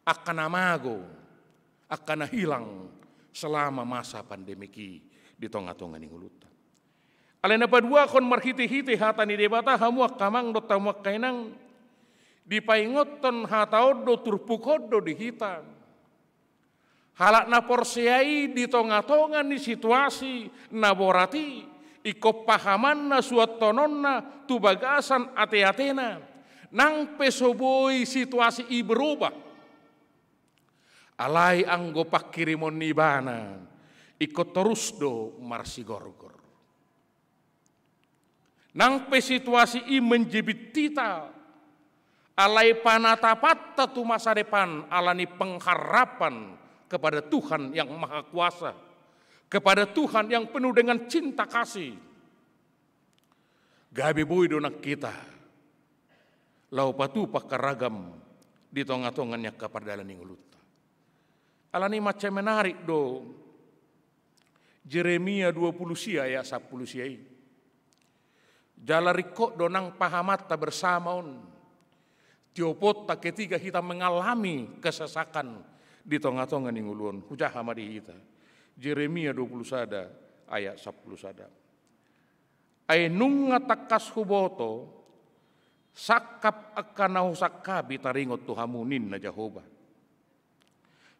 angka na mago, angka na hilang selama masa pandemik i di tonga-tonga ni ngolunta. Alai na paduahon, marhite-hite hata ni Debata, hamu angka amang dohot hamu angka inang, dipaingothon hata on do, turpuk on do di hita. Halak na porsea i di tonga-tonga ni situasi na borat i, ingkon pahamanna, suanhononna tu bagasan ate-atena, nang pe so boi situasi i berubah, alai anggo pangkirimon ni ibana ingkon torus do marsigorgor. Nang pe situasi i menjepit hita, alai panatapanta tu masa depan ala ni pengharapan kepada Tuhan yang Maha Kuasa, kepada Tuhan yang penuh dengan cinta kasih, gabe boi do nang hita laho patupa angka ragam di tonga-tonga ni angka pardalan ni ngolunta. Alani i mansai menarik do Jeremia dua pulu sia ayat sampulu sia i. Jala ringkot do nang pahamanta bersama on, tioponta ketika hita mengalami kesesakan di tonga-tonga ni ngolu on. Hujaha ma di hita Jeremia dua pulu sada ayat sampulu sada. Ai nunga tangkas huboto sangkap angka na husangkapi taringot tu hamu, ninna Jahowa.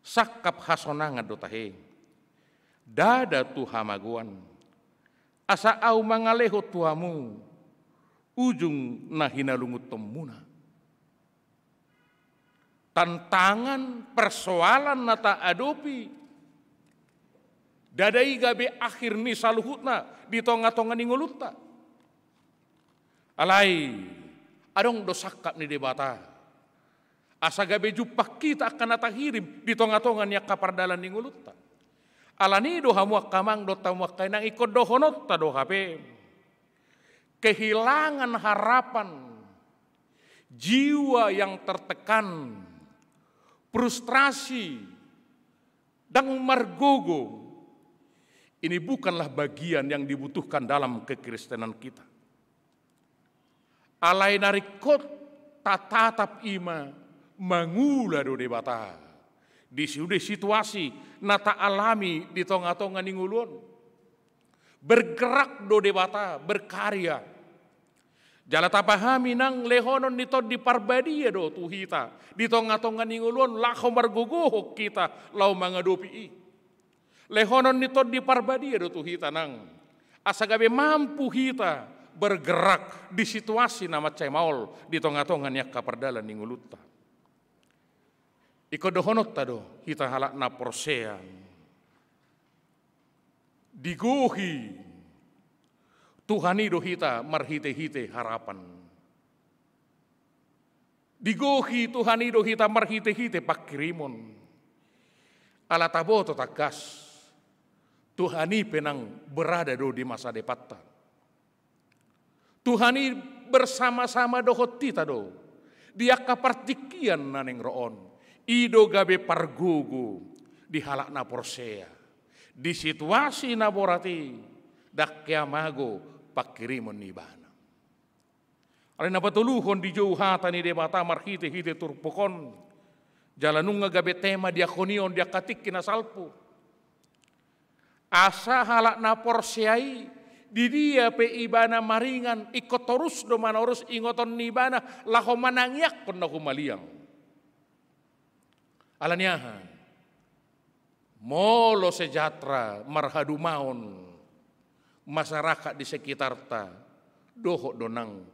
Sangkap hasonangan do tahe, ndada tu hamagoan, asa ahu mangalehon tu hamu ujung na hinalungunhonmuna. Tantangan, persoalan na taadopi, ndada i gabe akhir ni saluhutna di tonga-tonga ni ngolunta. Alai adong do sangkap ni Debata asa gabe jumpang hita angka na tahirim di tonga-tonga ni angka pardalan ni ngolunta. Alani i do hamu angka amang dohot hamu angka inang, ingkon dohononta do hape, kehilangan harapan, jiwa yang tertekan, frustrasi, ndang margogo, ini bukanlah bagian yang dibutuhkan dalam kekristenan kita. Alai na ringkot tatatap i ma, mangula do Debata di sude situasi na taalami di tonga-tonga ni ngolu on. Bergerak do Debata, berkarya. Jala tapahami nang, lehonon ni Tondi Parbadia do tu hita di tonga-tonga ni ngolu on laho margogohon hita laho mangadopi i. Lehonon ni Tondi Parbadia do tu hita nang, asa gabe mampu hita bergerak di situasi na mansai maol di tonga-tonga ni angka pardalan ni ngolunta. Ingkon dohononta do hita halak na porsea, digohi Tuhan i do hita marhite-hite harapan. Digohi Tuhan i do hita marhite-hite pangkirimon. Ala taboto tangkas, Tuhan i pe nang berada do di masa depanta. Tuhan i bersama-sama dohot hita do di angka partingkian na naeng ro on. I do gabe pargogo di halak na porsea di situasi na borat i, ndang hea mago pangkirimon ni Ibana. Alai na patoluhon, dijou hata ni Debata marhite-hite turpuk on, jala nunga gabe tema di angka on, di angka tingki na salpu. Asa halak na porsea i, di dia pe ibana maringan, ingkon torus do manorus ingoton ni ibana laho manangiangkon na humaliang. Alani aha? Molo sejahtera marhadumaon masyarakat di sekitarta, dohot do nang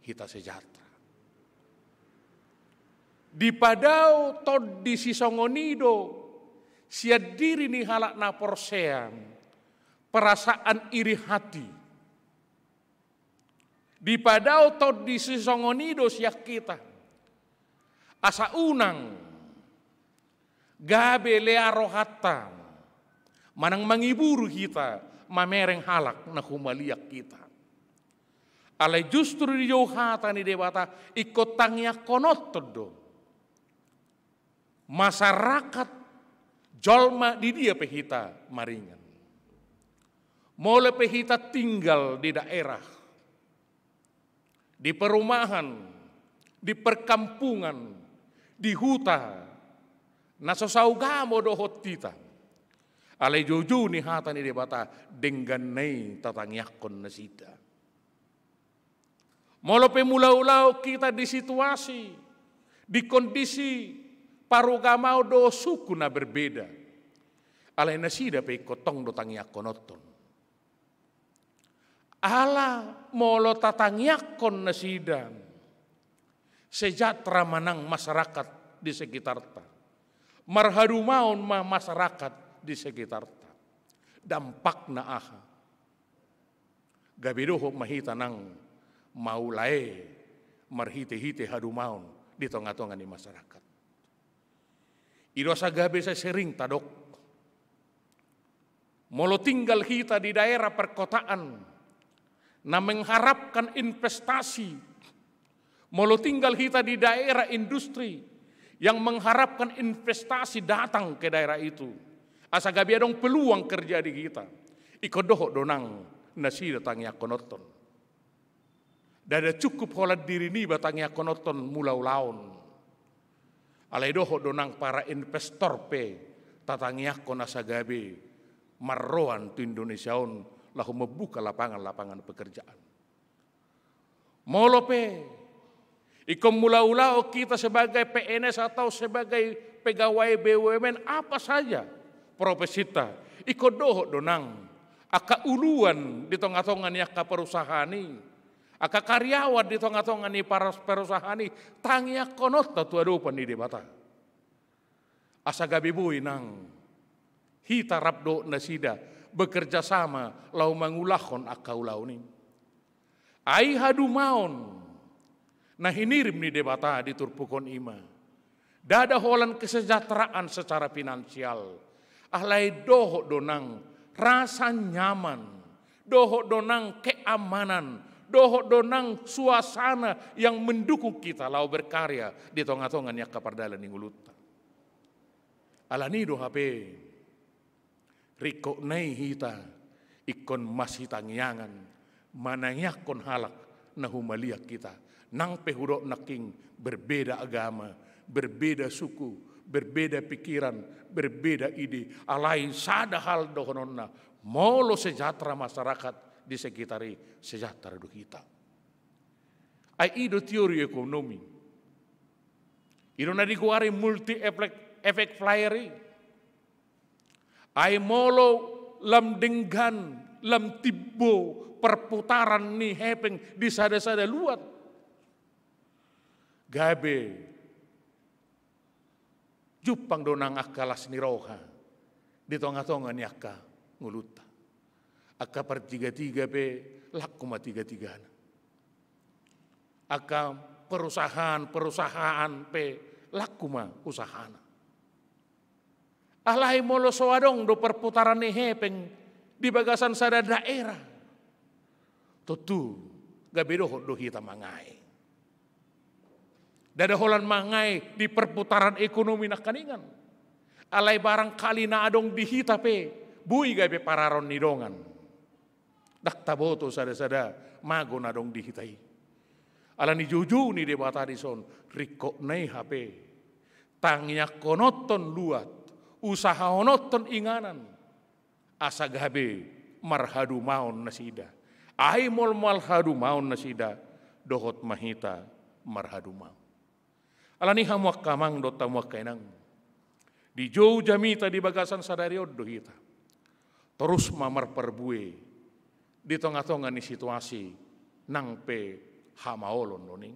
hita sejahtera. Dipadao tondi sisongon i do sian diri ni halak na porsea perasaan iri hati. Dipadao tondi sisongon i do sian hita, asa unang gabe lea rohanta manang mangiburu hita mamereng halak na humaliang hita. Alai justru dijou hata ni Debata, ingkon tangiangkononton do masyarakat jolma di dia pe hita maringan. Molo pe hita tinggal di daerah, di perumahan, di perkampungan, di huta, na so saugamo dohot hita. Alai joujou ni hata ni Debata, dengganna i tatangiangkon nasida. Molo pe mulaulaon hita di situasi, di kondisi parugamaon dohot suku na berbeda, alai nasida pe ingkon tong do tangiangkononton. Ala molo tatangiangkon nasida, sejahtera ma nang masyarakat di sekitarta. Marhadumaon ma masyarakat di sekitarta. Dampakna aha? Gabe dohot ma hita nang maulae marhitehite hadumaon di tongatonga ni masyarakat. I do asa gabe sai sering tadok, molo tinggal hita di daerah perkotaan na mengharapkan investasi, molo tinggal hita di daerah industri yang mengharapkan investasi datang ke daerah itu, asa gabe adong peluang kerja di hita, ingkon dohot do nang nasida tangiangkononton. Ndada cukup holan diri niba tangiangkononton mulaulaon. Alai dohot do nang para investor pe tatangiangkon asa gabe marroan tu Indonesia on laho membuka lapangan-lapangan pekerjaan. Molo pe ingkon mulaulaon hita sebagai P N S atau sebagai pegawai B U M N apa saja profesinta, ingkon dohot do nang angka uluan di tongatonga ni angka perusahaan i, angka karyawan di tongatonga ni paras-, perusahaan i, tangiangkononta tu adopan ni Debata. Asa gabe boi nang hita rap dohot nasida bekerja sama laho mangulahon angka ulaon i. Ai hadumaon na hinirim ni Debata di turpuk on i ma, ndada holan kesejahteraan secara finansial, alai dohot do nang rasa nyaman, dohot do nang keamanan, dohot do nang suasana yang mendukung kita laho berkarya di tongatonga ni angka pardalan ni ngolunta. Alani do hape ringkot nai hita ingkon masitangiangan manangiangkon halak na humaliang hita. Nang pe hudok nangkin berbeda agama, berbeda suku, berbeda pikiran, berbeda ide, alai sada hal dohononna, molo sejahtera masyarakat di sekitar i, sejahtera do hita. Ai i do teori ekonomi. I do na digoari multi effect, effect flyer i. Ai molo lam denggan, lam timbo perputaran ni hepeng di sada-sada luat, gabe jumpang do nang angka las ni roha di tongatonga ni angka ngolunta. Angka partigatiga pe langku ma tigatigana. Angka perusahaan-perusahaan pe langku ma usahana. Alai molo so adong do perputaran ni hepeng di bagasan sada daerah, tontu gabe dohot do hita mangae. Ndada holan mangae di perputaran ekonomi nangkaningan. Alai barangkali na adong di hita pe boi gabe pararon ni dongan. Ndang taboto sada-sada mago na adong di hita i. Alani joujou ni Debata dison, ringkot nai hape tangiangkononton luat, usahaononton inganan, asa gabe marhadumaon nasida. Ai molo marhadumaon nasida, dohot ma hita marhadumaon. Alani hamu angka amang dohot hamu angka inang, dijou jamita di bagasan sadari on do hita. Torus ma marparbue di tongatonga ni situasi nang pe hamaolon do ning.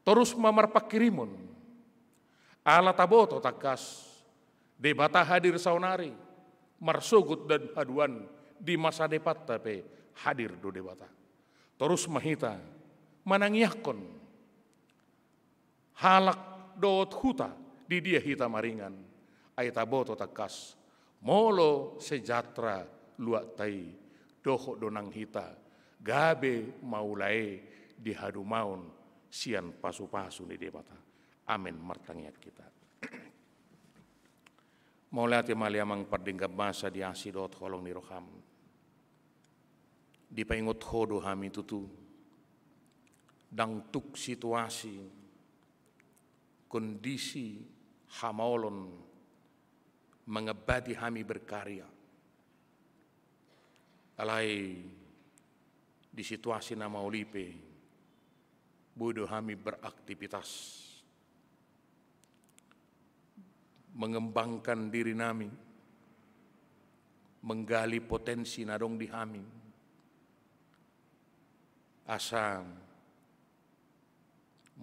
Torus ma marpangkirimon. Ala taboto tangkas, Debata hadir saonari, marsogot dan haduan, di masa depanta pe hadir do Debata. Torus ma hita manangiangkon halak dohot huta, di dia hita maringan, ai taboto tangkas, molo sejahtera luatta i, dohot do nang hita gabe maulae di hadumaon sian pasupasu ni Debata. Amen. Martangiang hita. Mauliate ma ale Amang pardenggan basa di asi dohot holong ni roham. Dipaingot Ho do hami tutu, ndang tuk situasi, kondisi hamaolon mangambati hami berkarya. Alai di situasi na maol i pe, boi do hami beraktivitas, mengembangkan diri nami, menggali potensi na adong di hami, asa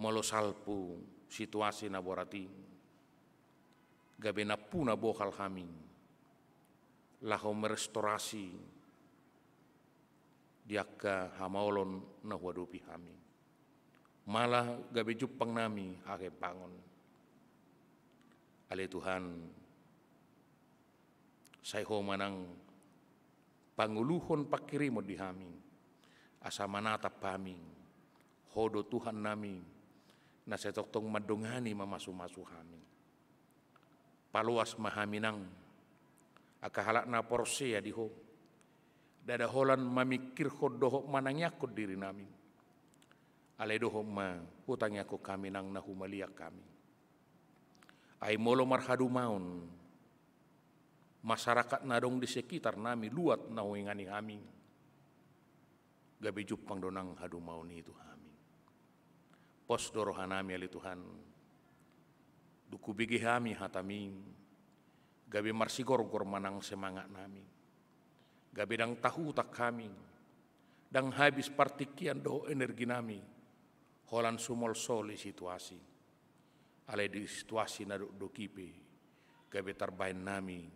molo salpu situasi na borat i, gabe nampuna bohal hami laho merestorasi di angka hamaolon na huadopi hami. Malah gabe jumpang nami hahembangon. Ale Tuhan, sai Ho ma nang panguluhon pangkirimon di hami, asa manatap hami. Ho do Tuhan nami, na sai tongtong mandongani, mamasumasu hami. Paloas ma hami nang, angka halak na porsea di Ho. Ndada holan mamingkirhon dohot manangiangkon diri nami. Alai dohot ma, hutangiangkon hami nang na humaliang hami. Ai molo marhadumaon masyarakat na adong di sekitar nami, luat na huingani hami, gabe jumpang do nang hadumaon i tu hami. Pos do roha nami ale Tuhan, dung hubege hami hataMi, gabe marsigorgor ma nang semangat nami, gabe ndang tahutak hami, ndang habis partingkian dohot energi nami, holan sumolsol i situasi. Alai di situasi na dokdok i pe, gabe tarbaen nami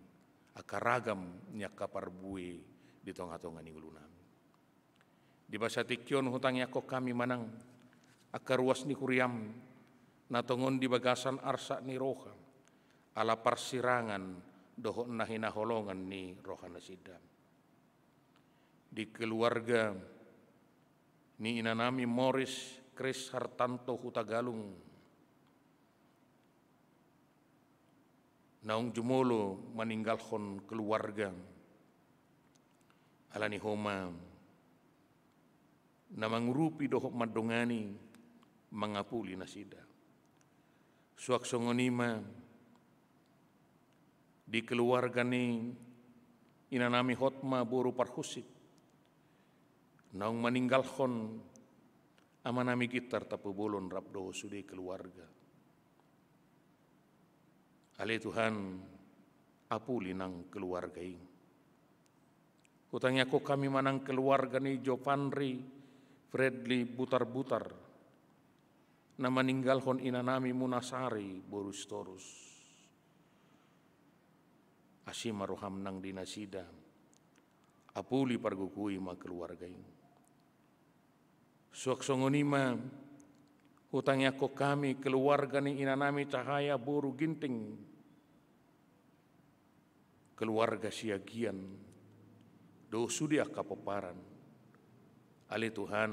angka ragam ni angka parbue di tongatonga ni ngolu nami. Di bagasan tingki on hutangiangkon hami ma nang angka ruas ni huriaM, na tongon di bagasan arsak ni roha, ala parsirangan dohot na hinaholongan ni roha nasida. Di keluarga ni inanami Moris Kris Hartanto Hutagalung, naung jumolo maninggalhon keluarga, alani Ho ma na mangurupi dohot mandongani, mangapuli nasida. Suang songon i ma di keluarga ni inanami Hotma boru Parhusip, naung maninggalhon amanami Gintar Tampubolon rap dohot sude keluarga. Ale Tuhan, apuli nang keluarga i. Hutangiangkon hami ma nang keluarga ni Jovandri Fredly Butarbutar, na maninggalhon inanami Munasari boru Sitorus. Asi ma rohaM nang di nasida, apuli pargogoi ma keluarga i. Suang songon i ma hutangiangkon hami keluarga ni inanami Cahaya boru Ginting, keluarga Siagian, dohot sude angka pomparan. Ale Tuhan,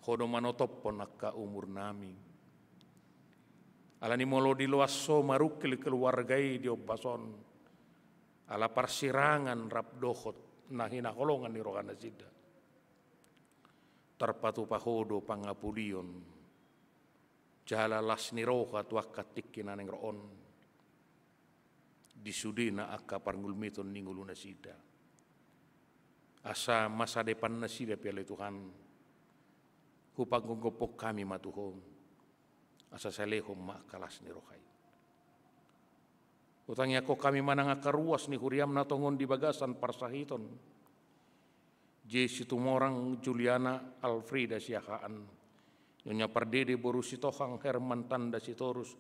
Ho do manotophon angka umur nami. Alani molo diloas Ho marungkil keluarga i di ombas on, ala parsirangan rap dohot na hinaholongan ni roha nasida, tarpatupa Ho do pangapulion jala las ni roha tu angka tingki na naeng ro on, di sudena angka parngulmiton ni ngolu nasida. Asa masa depan nasida pe ale Tuhan, hupagomgophon hami ma tu Ho, asa sai lehon ma angka las ni roha i. Hutangiangkon hami ma nang angka ruas ni huriaM na tongon di bagasan parsahiton. J. Situmorang, Juliana Alfrida Siahaan, Nyonya Pardede boru Sitohang, Herman Tanda Sitorus,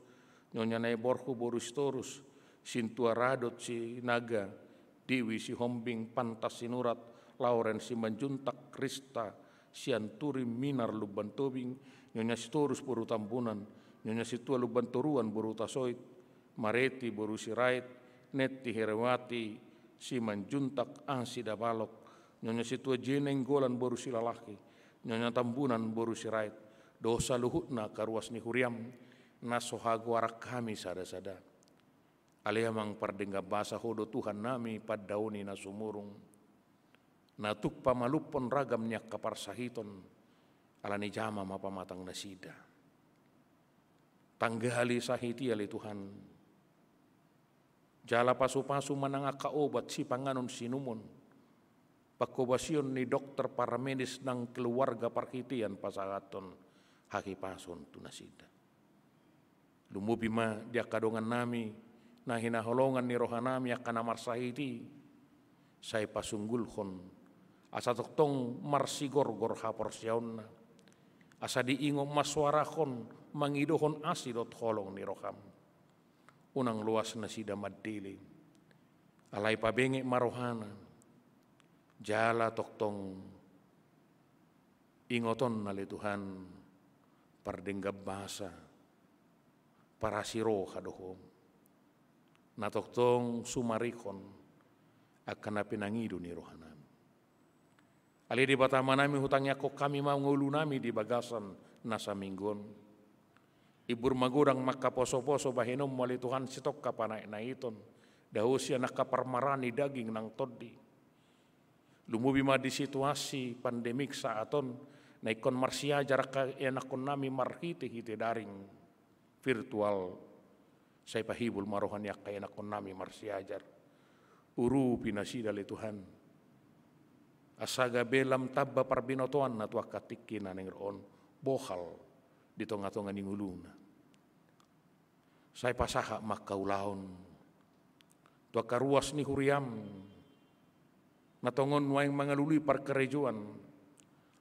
Nyonya na i borhu boru Sitorus, Sintua Radot Sinaga, Dewi Sihombing, Pantas Sinurat, Lauren Simanjuntak, Krista Sianturi, Minar Lumban Tobing, Nyonya Sitorus boru Tambunan, Nyonya Sintua Lumban Toruan boru Tasoit, Mareti boru Sirait, Netti Herewati Simanjuntak, Asi Dabalok, Nyonya Sintua Jeneng Golan boru Silalahi, Nyonya Tambunan boru Sirait, dohot saluhutna angka ruas ni huriam na so hagoaran hami sada-sada. Ale Amang pardenggan basa, Ho do Tuhannami pandaoni na sumurung, na tuk pamalumhon ragam ni angka parsahiton, ala ni jama ma pamatang nasida. Tanggali sahit i ale Tuhan. Jala pasu-pasu ma nang angka obat sipanganon sinumon, panghobasion ni dokter paramedis nang keluarga parhitean pasahathon hahipason tu nasida. Lumobi ma di angka dongannami na hinaholongan ni rohanami angka na marsahit i, sai pasunggulhon asa tongtong marsigorgor haporseaonna, asa diingot masuarahon mangidohon asi dohot holong ni roham. Unang loas nasida mandele, alai pabenget ma rohana, jala tongtong ingotonna ale Tuhan, pardenggan basa, parasi roha do Ho, na tongtong sumarihon angka na pinangido ni rohanami. Ale Debata Amanami, hutangiangkon hami ma ngolunami di bagasan na saminggu on. Imbur magodang ma angka poso-poso bahenonmu ale Tuhan, sitongka panaek-naeton, dao sian angka parmaraan ni daging nang tondi. Lumobi ma di situasi pandemik saat on, na ingkon marsiajar angka ianakkonnami marhite-hite daring, virtual. Sai pahibul ma roha ni angka ianakkonnami marsiajar. Urupi nasida ale Tuhan, asa gabe lam tamba parbinotoanna tu angka tingki na naeng ro on, bohal di tonga-tonga ni ngoluna. Sai pasahat ma angka ulaon tu angka ruas ni huriam na tongon nuaeng mangalului parkarejoan.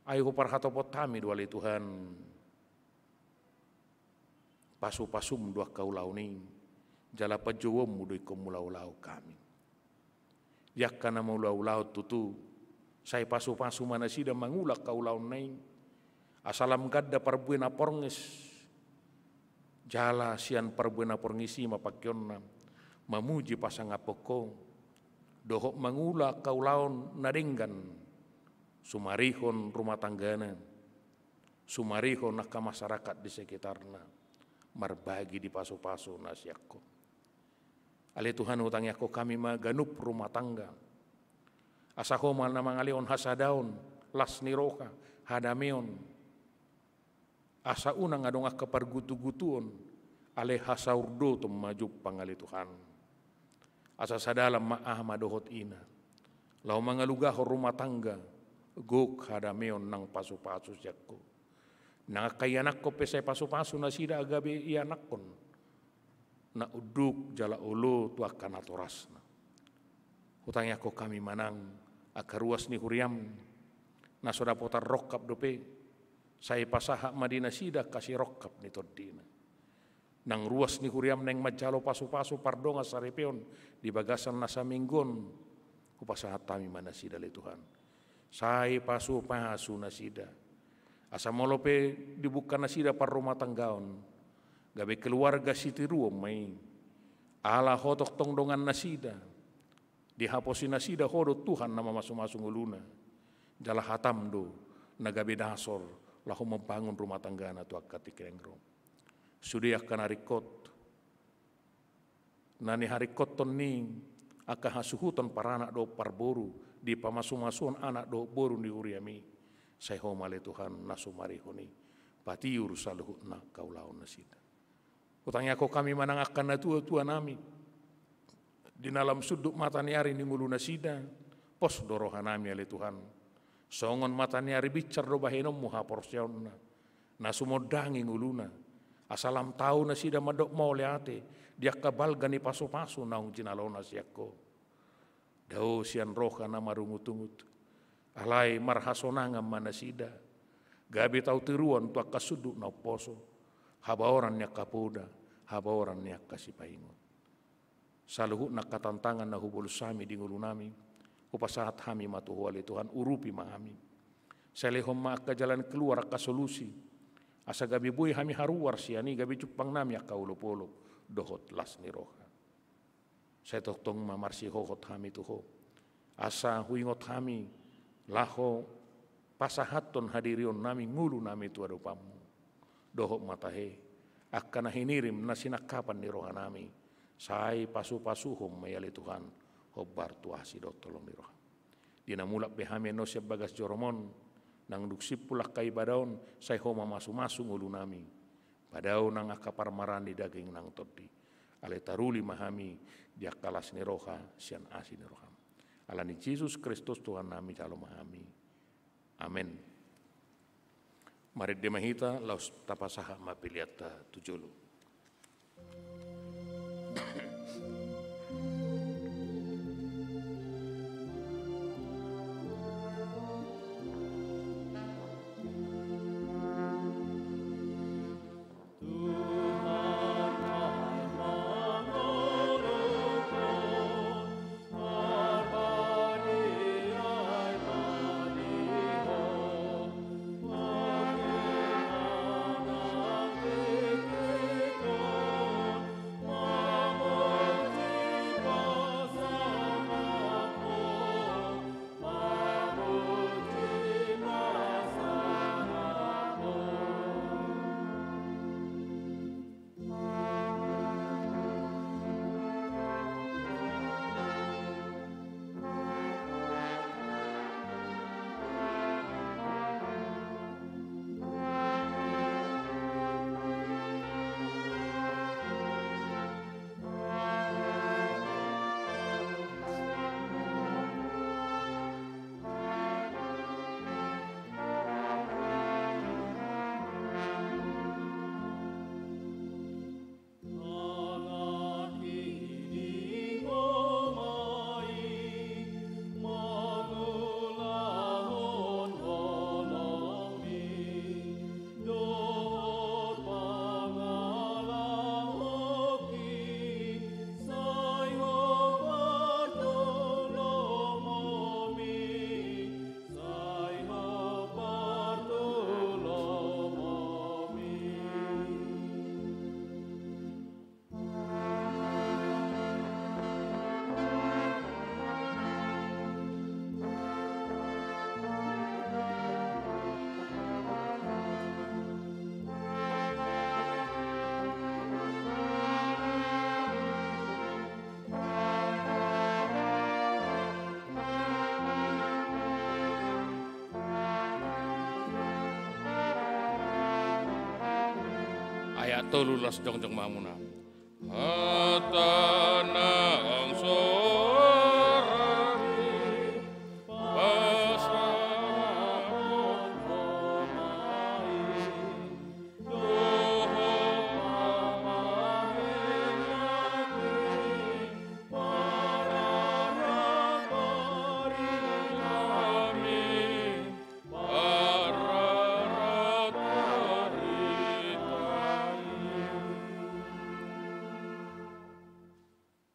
Ai huparhatopot hami do ale Tuhan, pasu-pasum do angka ulaon i, jala panjouonmu do ingkon mangula-ula hami. Di angka na mangula-ulaon tutu, sai pasu-pasu ma nasida mangula angka ulaonna i, asa lam ganda parbue na porngis, jala sian parbue na porngis i ma pangkeonna mamuji pasangaphon Ho, dohot mangula angka ulaon na denggan, sumarihon rumah tanggana, sumarihon angka masyarakat di sekitarna, marbagi di pasu-pasu na sian Ho. Ale Tuhan, hutangiangkon hami ma ganup rumah tangga, asa Ho ma na mangalehon hasadaon, las ni roha, hadameon, asa unang adong angka pargutu-gutuon, alai hasaurdoton ma jumpang ale Tuhan. Asa sadalan ma ama dohot ina laho mangalugahon rumah tangga, gok, hadameon nang pasu-pasu sian Ho. Nang angka ianakkon pe sai pasu-pasu nasida gabe ianakkon na unduk jala olo tu angka natorasna. Hutangiangkon hami ma nang angka ruas ni huriam na so dapotan rongkap dope, sai pasahat ma di nasida angka sirongkap ni tondina. Nang ruas ni huriam naeng manjalo pasu-pasu pardongan saripeon di bagasan na saminggu on, hupasahat hami ma nasida ale Tuhan. Sai pasu-pasu nasida, asa molo pe dibuka nasida parrumatanggaon, gabe keluarga sitiruon ma i. Ala Ho tongtong dongan nasida, dihaposi nasida Ho do Tuhan na mamasu-masu ngoluna, jala hatam do na gabe dasor laho mambangun rumah tanggana tu angka tingki naeng ro. Sude angka na ringkot, na niharingkothon ni angka hasuhuton paranak dohot parboru di pamasu-masuon anak dohot boru ni huriami, sai Ho ma ale Tuhan na sumarihon i, patiur saluhutna angka ulaon nasida. Hutangiangkon hami ma nang angka natua-tuanami, di na lam sundut mata ni ari ni ngolu nasida, pos do rohanami ale Tuhan. Songon mata ni ari binsar do bahenonmu haporseaonna, na sumondangi ngoluna, asa lam tau nasida mandok mauliate di angka balga ni pasu-pasu naung jinalona sian Ho. Dao sian roha na marungut-ungut, alai marhasonangan ma nasida, gabe tau tiruon tu angka sundut na umposo, habaoran ni angka poda, habaoran ni angka sipaingot. Saluhutna angka tantangan na hubolus hami di ngolunami, hupasahat hami ma tu Ho ale Tuhan, urupi ma hami. Sai lehon ma angka jalan keluar, angka solusi, asa gabe boi hami haruar sian i, gabe jumpang nami angka olopolop dohot las ni roha. Sai tongtong ma marsihohot hami tu Ho, asa huingot hami laho pasahathon hadirionnami, ngolunami tu adopanMu. Dohot ma tahe, angka na hinirim, na sinangkapan ni rohanami, sai pasupasuhon ma i ale Tuhan, hombar tu asi dohot holong ni rohaM. Di na mulak be hami annon sian bagas joroM on, nang dung simpul angka ibadah on, sai Ho ma masumasu ngolunami. Padao nang angka parmaraan ni daging nang tondi, alai taruli ma hami di angka las ni roha sian asi ni rohaM. Ala ni Jesus Kristus Tuhannami jalo ma hami. Amen. Marende ma hita, laos tapasahat ma peleanta tu jolo. Ayat tolu, las jongjong ma hamuna. Hata nang sorang i, pasahathon Ho ma i.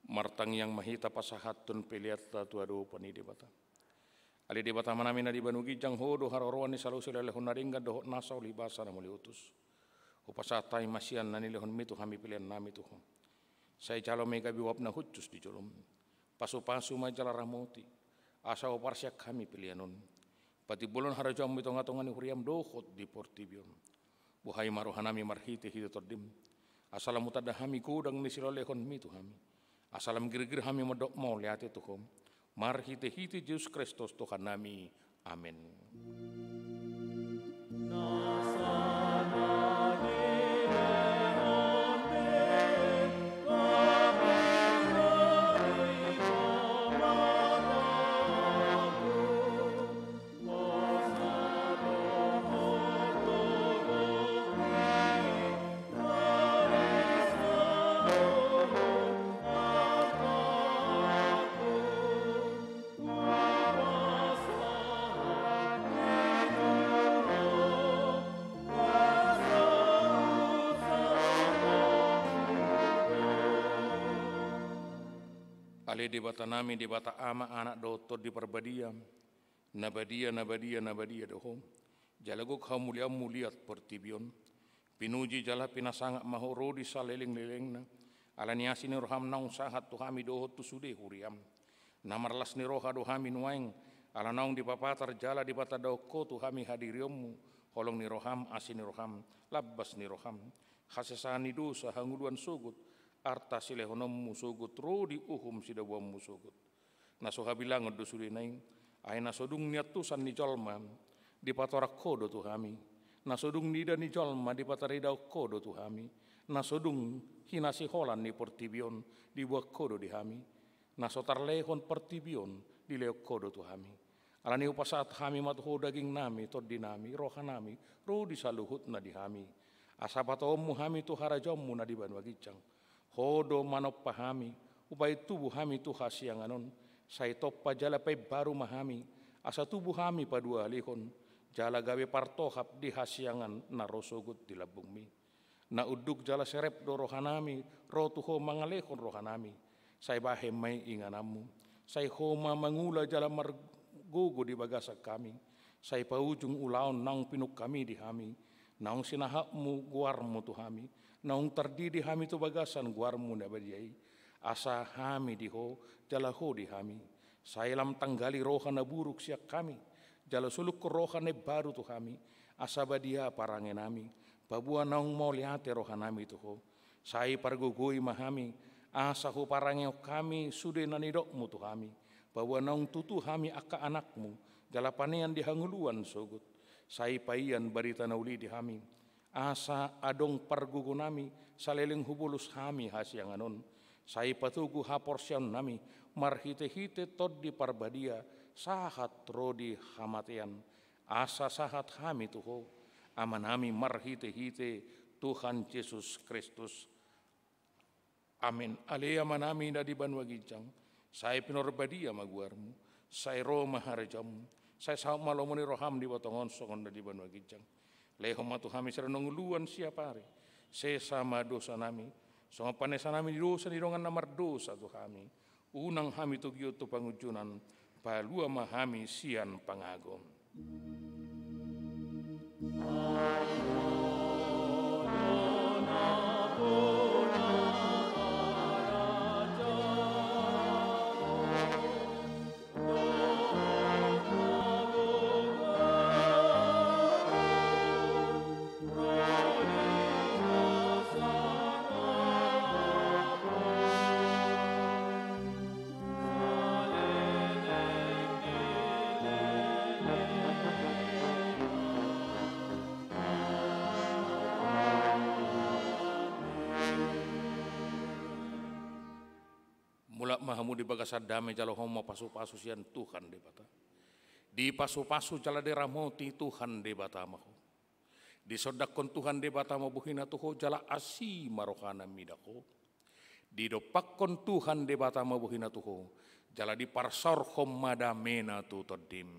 Martangiang ma hita pasahathon peleanta tu adopan ni Debata. Ale Debata Amanami na di banua ginjang, Ho do haroroan ni saluhut silehonlehon na denggan dohot nasa uli basa na mauliutus. Hupasahat hami ma sian na nilehonMi tu hami peleannami tu Ho. Sai jalo ma i gabe uap na hushus di joloM. Pasupasu ma i jala ramoti, asa huparsiak hami pelean on. Patimbolhon harajaonMu i tongatonga ni huriaM dohot di portibi on. Buhai ma rohanami marhitehite TondiM, asa lam hutanda hami godang ni silehonlehonMi tu hami. Asa lam girgir hami mandok mauliate tu Ho, marhitehite Jesus Kristus Tuhannami. Amen. Ale Debata nami, Debata Ama, Anak dohot Tondi Parbadia, na badia, na badia, na badia do Ho. Jala gok hamuliaonMu liat portibi on. Pinuji jala pinasangap ma Ho ro di salelenglelengna, ala ni asi ni rohaM naung sahat tu hami dohot tu sude huriaM. Na marlas ni roha do hami nuaeng, ala naung dipapatar jala dipatandahon Ho tu hami hadirionMu, holong ni rohaM, asi ni rohaM, lambas ni rohaM, hasesaan ni dosa, hangoluan sogot, arta silehononMu sogot ro di uhum sidabuanMu sogot. Na so habilangon do sudena i, ai na so dung niantusan ni jolma dipatorang Ho do tu hami, na so dung niida ni jolma dipataridahon Ho do tu hami, na so dung hinasiholan ni portibi on diboan Ho do di hami, na so tarlehon portibi on dilehon Ho do tu hami. Ala ni i hupasahat hami ma tu Ho dagingnami, tondinami, rohanami, ro di saluhutna di hami, asa patoonMu hami tu harajaonMu na di banua ginjang. Ho do manompa hami, hupaihut tubu hami tu hasiangan on, sai tompa jala paimbaru ma hami, asa tubu hami paduahalihon, jala gabe partohap di hasiangan na ro sogot di lambungMi. Na unduk jala serep do rohanami ro tu Ho mangalehon rohanami. Sai bahen ma i ingananMu. Sai Ho ma mangula jala margogo di bagasan hami. Sai paujung ulaon naung pinungkami di hami, naung sinahatMu goarMu tu hami, naung tardidi hami tu bagasan goarMu na badia i, asa hami di Ho, jala Ho di hami. Sai lam tanggali roha na buruk sian hami, jala suluhon roha na imbaru tu hami, asa badia parangenami, paboa naung mauliate rohanami tu Ho. Sai pargogoi ma hami, asa huparangehon hami sude na nidokMu tu hami, paboa naung tutu hami angka anakMu, jala panean di hangoluan sogot. Sai paian barita na uli di hami, asa adong pargogonami saleleng hubolus hami hasiangan on. Sai patogu haporseaonnami marhitehite Tondi Parbadia sahat ro di hamatean, asa sahat hami tu Ho, Amanami, marhitehite Tuhan Jesus Kristus. Amen. Ale Amanami na di banua ginjang, sai pinarbadia ma goarMu, sai ro ma harajaonMu, sai saut ma lomo ni rohaM di banua tonga on songon na di banua ginjang. Lehon ma tu hami sadari on hangoluan siapari, sesa ma dosanami, songon panesanami ni dosa ni dongan na mardosa tu hami. Unang hami togihon tu pangunjunan, palua ma hami sian pangago. Mulak ma hamu di bagasan dame, jalo hamu ma pasupasu sian Tuhan Debata. Dipasupasu jala diramoti Tuhan Debata ma ho. Disondangkon Tuhan Debata ma bohina tu ho jala asi ma rohana mida ho. Didompakkon Tuhan Debata ma bohina tu ho jala diparsaorhon ma damena tu tondim.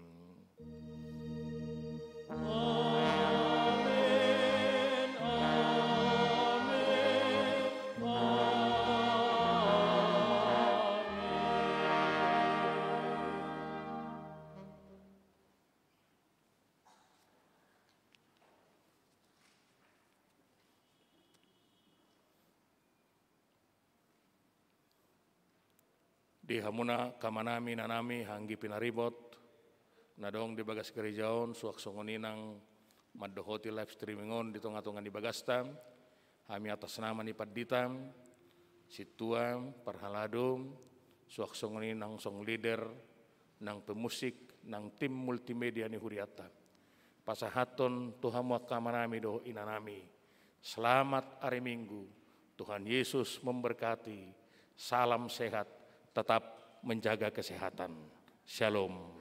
Amen, amen, amen. Di hamuna angka amanami, inanami, anggi pinaribot na adong di bagas gereja on, suang songon i nang mandohoti live streaming on di tongatonga ni bagasta, hami atas nama ni pandita, sintua, parhalado, suang songon i nang song leader, nang pemusik, nang tim multimedia ni hurianta, pasahathon tu hamu angka amanami dohot inanami, selamat hari Minggu. Tuhan Yesus memberkati. Salam sehat. Tetap menjaga kesehatan. Shalom.